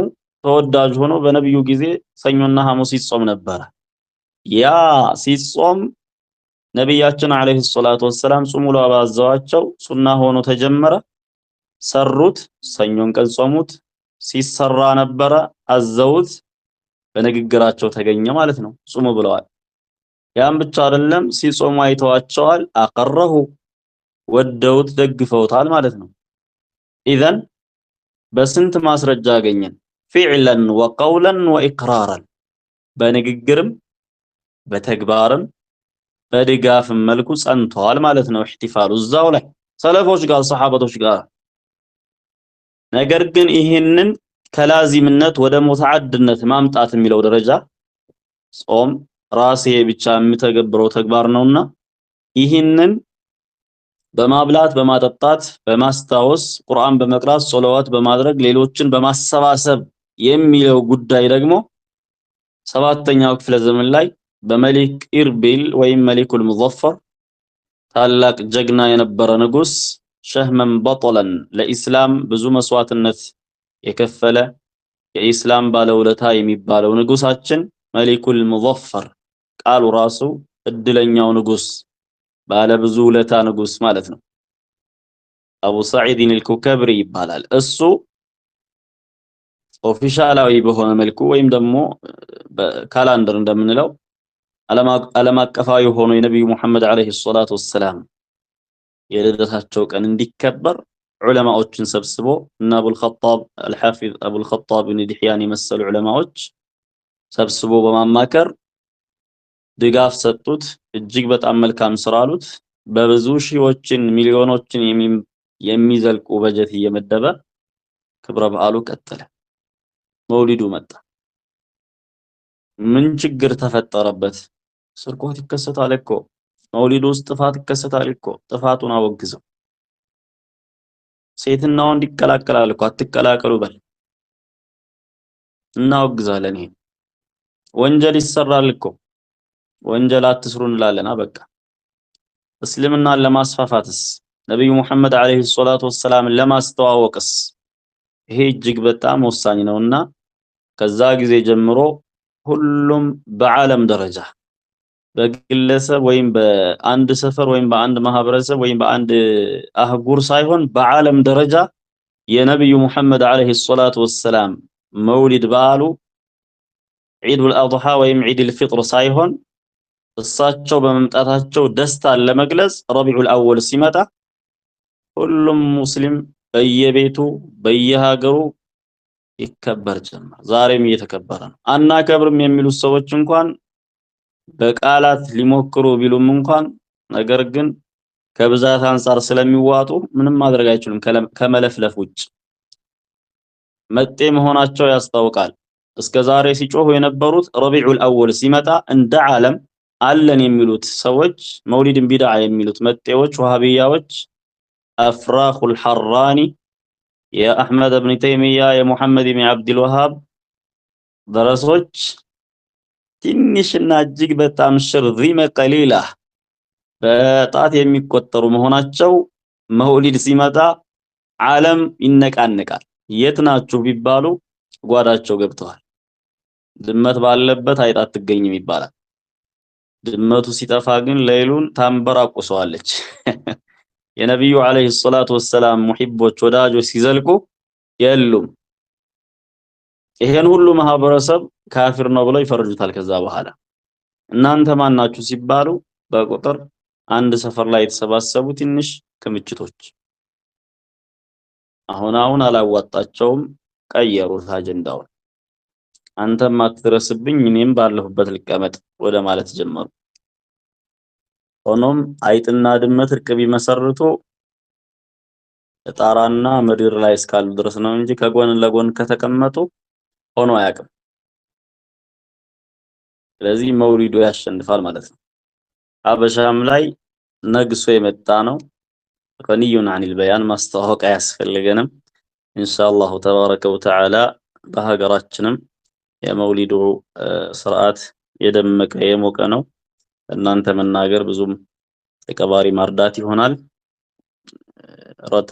Speaker 1: ተወዳጅ ሆኖ በነቢዩ ጊዜ ሰኞና ሐሙስ ይጾም ነበረ። ያ ሲጾም ነቢያችን عليه الصلاة والسلام ጹሙ ባዘዋቸው ሱና ሆኖ ተጀመረ። ሰሩት፣ ሰኞን ቀን ጾሙት። ሲሰራ ነበረ፣ አዘውት፣ በንግግራቸው ተገኘ ማለት ነው። ጹሙ ብለዋል። ያን ብቻ አይደለም፣ ሲጾሙ አይተዋቸዋል። أقره ወደውት ደግፈውታል ማለት ነው። إذن በስንት ማስረጃ አገኘን? فعلا وقولا وإقرارا በንግግርም በተግባርም በድጋፍም መልኩ ጸንተዋል ማለት ነው። احتفال ኡ እዛው ላይ ሰለፎች ጋር ሰሓበቶች ጋር። ነገር ግን ይህንን ከላዚምነት ወደ ሙተዓድነት ማምጣት የሚለው ደረጃ ጾም ራሴ ብቻ የምተገብረው ተግባር ነውና ይህንን በማብላት በማጠጣት በማስታወስ ቁርአን በመቅራት ሶለዋት በማድረግ ሌሎችን በማሰባሰብ የሚለው ጉዳይ ደግሞ 7ኛው ክፍለ ዘመን ላይ በመሊክ ኢርቢል ወይም መሊኩል ሙዘፈር ታላቅ ጀግና የነበረ ንጉስ شهما بطلا ለኢስላም ብዙ መስዋዕትነት የከፈለ የኢስላም ባለውለታ የሚባለው ንጉሳችን መሊኩል ሙዘፈር ቃሉ ራሱ እድለኛው ንጉስ ባለ ብዙ ውለታ ንጉስ ማለት ነው። አቡ ሰዒድ አልኩከብሪ ይባላል። እሱ ኦፊሻላዊ በሆነ መልኩ ወይም ደግሞ በ calendar እንደምንለው ዓለም አቀፋዊ ሆኖ የነቢዩ ሙሐመድ عليه الصلاة والسلام የልደታቸው ቀን እንዲከበር ዑለማዎችን ሰብስቦ እና አቡል ኸጣብ አልሐፊዝ አቡል ኸጣብ ኢብን ዲህያን የመሰሉ ዑለማዎች ሰብስቦ በማማከር ድጋፍ ሰጡት። እጅግ በጣም መልካም ስራ አሉት። በብዙ ሺዎችን ሚሊዮኖችን የሚዘልቁ በጀት እየመደበ ክብረ በዓሉ ቀጠለ። መውሊዱ መጣ። ምን ችግር ተፈጠረበት? ስርቆት ይከሰታል እኮ መውሊዱ ውስጥ ጥፋት ይከሰታል እኮ። ጥፋቱን አወግዘው። ሴትና ወንድ ይቀላቀላል እኮ አትቀላቀሉ በል፣ እናወግዛለን። ይሄ ወንጀል ይሰራል እኮ ወንጀል አትስሩ እንላለን። በቃ እስልምናን ለማስፋፋትስ ነብዩ ሙሐመድ عليه الصلاة والسلام ለማስተዋወቅስ ይሄ እጅግ በጣም ወሳኝ ነውና ከዛ ጊዜ ጀምሮ ሁሉም በዓለም ደረጃ በግለሰብ ወይም በአንድ ሰፈር ወይም በአንድ ማህበረሰብ ወይም በአንድ አህጉር ሳይሆን በዓለም ደረጃ የነብዩ ሙሐመድ عليه الصلاة والسلام መውሊድ በዓሉ ዒዱል አድሃ ወይም ዒዱል ፊጥር ሳይሆን እሳቸው በመምጣታቸው ደስታን ለመግለጽ ረቢዑል አወል ሲመጣ ሁሉም ሙስሊም በየቤቱ በየሀገሩ ይከበር ጀመር። ዛሬም እየተከበረ ነው። አናከብርም የሚሉት ሰዎች እንኳን በቃላት ሊሞክሩ ቢሉም እንኳን ነገር ግን ከብዛት አንፃር ስለሚዋጡ ምንም ማድረግ አይችሉም ከመለፍለፍ ውጭ። መጤ መሆናቸው ያስታውቃል። እስከ ዛሬ ሲጮሁ የነበሩት ረቢዑል አወል ሲመጣ እንደ ዓለም አለን የሚሉት ሰዎች፣ መውሊድን ቢድዓ የሚሉት መጤዎች ወሃቢያዎች፣ አፍራኹል ሐራኒ የአሕመድ ብን ተይሚያ የሙሐመድ ብን ዓብድልወሃብ ደረሶች ትንሽና እጅግ በጣም ሽርዚመ ቀሊላ በጣት የሚቆጠሩ መሆናቸው መውሊድ ሲመጣ ዓለም ይነቃነቃል። የት ናችሁ ቢባሉ ጓዳቸው ገብተዋል። ድመት ባለበት አይጥ አትገኝም ይባላል። ድመቱ ሲጠፋ ግን ሌሉን ታንበራቁሰዋለች። የነቢዩ ዓለይሂ ሰላቱ ወሰላም ሙሂቦች ወዳጆች ሲዘልቁ የሉም። ይሄን ሁሉ ማህበረሰብ ካፊር ነው ብለው ይፈርጁታል። ከዛ በኋላ እናንተ ማን ናችሁ ሲባሉ በቁጥር አንድ ሰፈር ላይ የተሰባሰቡ ትንሽ ክምችቶች። አሁን አሁን አላዋጣቸውም፣ ቀየሩት አጀንዳውን። አንተም አትድረስብኝ እኔም ባለሁበት ልቀመጥ ወደ ማለት ጀመሩ። ሆኖም አይጥና ድመት እርቅ ቢመሰርቱ ጣራና ምድር ላይ እስካሉ ድረስ ነው እንጂ ከጎን ለጎን ከተቀመጡ ሆኖ አያውቅም። ስለዚህ መውሊዱ ያሸንፋል ማለት ነው። ሀበሻም ላይ ነግሶ የመጣ ነው። ገኒዩን አኒል በያን ማስተዋወቅ አያስፈልገንም። ኢንሻአላሁ ተባረከ ወተዓላ በሀገራችንም የመውሊዱ ስርዓት የደመቀ የሞቀ ነው። እናንተ መናገር ብዙም ተቀባሪ ማርዳት ይሆናል። ረተ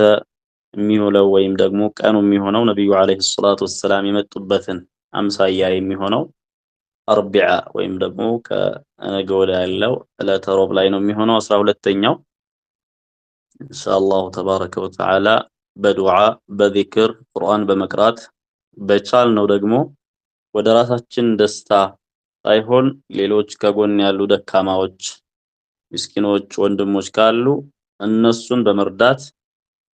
Speaker 1: የሚውለው ወይም ደግሞ ቀኑ የሚሆነው ነብዩ አለይሂ ሰላቱ ወሰላም የመጡበትን አምሳያ የሚሆነው አርቢዓ ወይም ደግሞ ከነገ ወዲያ ያለው ዕለተ ሮብ ላይ ነው የሚሆነው 12ኛው። ኢንሻአላሁ ተባረከ ወተዓላ በዱዓ በዚክር ቁርአን በመቅራት በቻልነው ደግሞ ወደ ራሳችን ደስታ ሳይሆን ሌሎች ከጎን ያሉ ደካማዎች፣ ምስኪኖች፣ ወንድሞች ካሉ እነሱን በመርዳት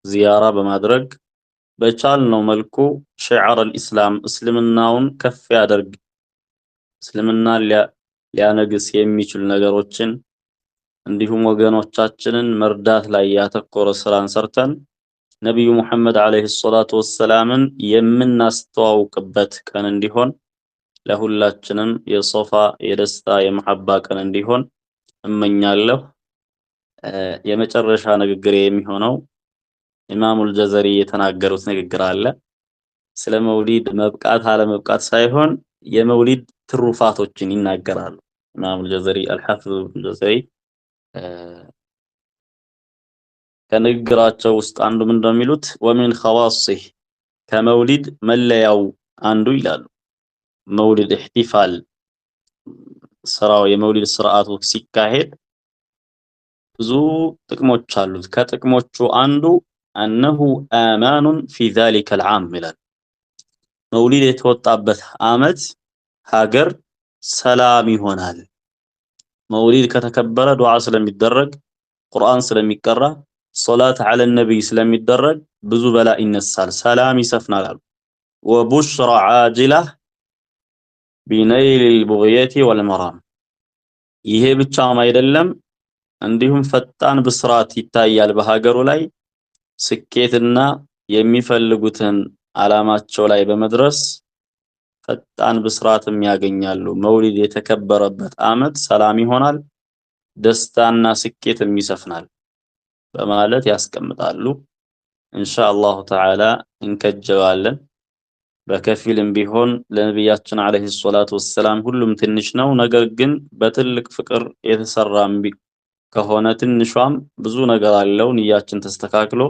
Speaker 1: ዚያራ በማድረግ በቻልነው መልኩ ሺዓር አልኢስላም እስልምናውን ከፍ ያደርግ እስልምናን ሊያነግስ የሚችሉ ነገሮችን እንዲሁም ወገኖቻችንን መርዳት ላይ ያተኮረ ስራን ሰርተን ነብዩ ሙሐመድ አለይሂ ሰላቱ ወሰላምን የምናስተዋውቅበት ቀን እንዲሆን ለሁላችንም የሶፋ የደስታ የመሐባ ቀን እንዲሆን እመኛለሁ። የመጨረሻ ንግግሬ የሚሆነው ኢማሙል ጀዘሪ የተናገሩት ንግግር አለ። ስለ መውሊድ መብቃት አለመብቃት ሳይሆን የመውሊድ ትሩፋቶችን ይናገራሉ። ኢማሙል ጀዘሪ አልሐፊዝ ኢብኑ ጀዘሪ ከንግግራቸው ውስጥ አንዱ ምን እንደሚሉት ወሚን ኸዋሲህ ከመውሊድ መለያው አንዱ ይላሉ። መውሊድ احتفال ስራው የመውሊድ ስርዓቱ ሲካሄድ ብዙ ጥቅሞች አሉት። ከጥቅሞቹ አንዱ أنه آمان في ذلك العام ይላል። መውሊድ የተወጣበት አመት ሀገር ሰላም ይሆናል። መውሊድ ከተከበረ ዱዓ ስለሚደረግ፣ ቁርአን ስለሚቀራ፣ ሶላት ዐለ ነብይ ስለሚደረግ ብዙ በላ ይነሳል፣ ሰላም ይሰፍናል አሉ። ወቡሽራ ዓጅላ ቢነይል ልቡግየቲ ወልመራም። ይሄ ብቻም አይደለም፣ እንዲሁም ፈጣን ብስራት ይታያል በሀገሩ ላይ ስኬትና የሚፈልጉትን ዓላማቸው ላይ በመድረስ ፈጣን ብስራትም ያገኛሉ። መውሊድ የተከበረበት አመት ሰላም ይሆናል፣ ደስታና ስኬትም ይሰፍናል በማለት ያስቀምጣሉ። ኢንሻአላሁ ተዓላ እንከጀባለን። በከፊልም ቢሆን ለነቢያችን አለይሂ ሰላቱ ወሰላም ሁሉም ትንሽ ነው። ነገር ግን በትልቅ ፍቅር የተሰራም ከሆነ ትንሿም ብዙ ነገር አለው። ንያችን ተስተካክሎ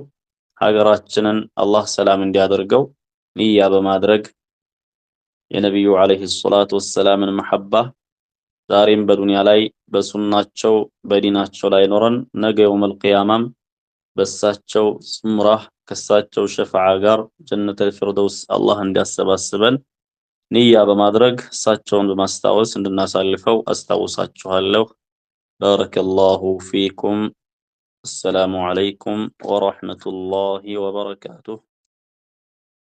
Speaker 1: ሀገራችንን አላህ ሰላም እንዲያደርገው ንያ በማድረግ የነቢዩ አለይሂ ሰላቱ ወሰላምን መሐባ ዛሬም በዱንያ ላይ በሱናቸው በዲናቸው ላይ ኖረን ነገ የውመል ቂያማም በሳቸው ሱምራህ ከሳቸው ሸፋዓ ጋር ጀነተል ፊርደውስ አላህ እንዲያሰባስበን ንያ በማድረግ እሳቸውን በማስታወስ እንድናሳልፈው አስታውሳችኋለሁ። ባረከላሁ ፊኩም። አሰላሙ ዓለይኩም ወረሕመቱላሂ ወበረካቱሁ።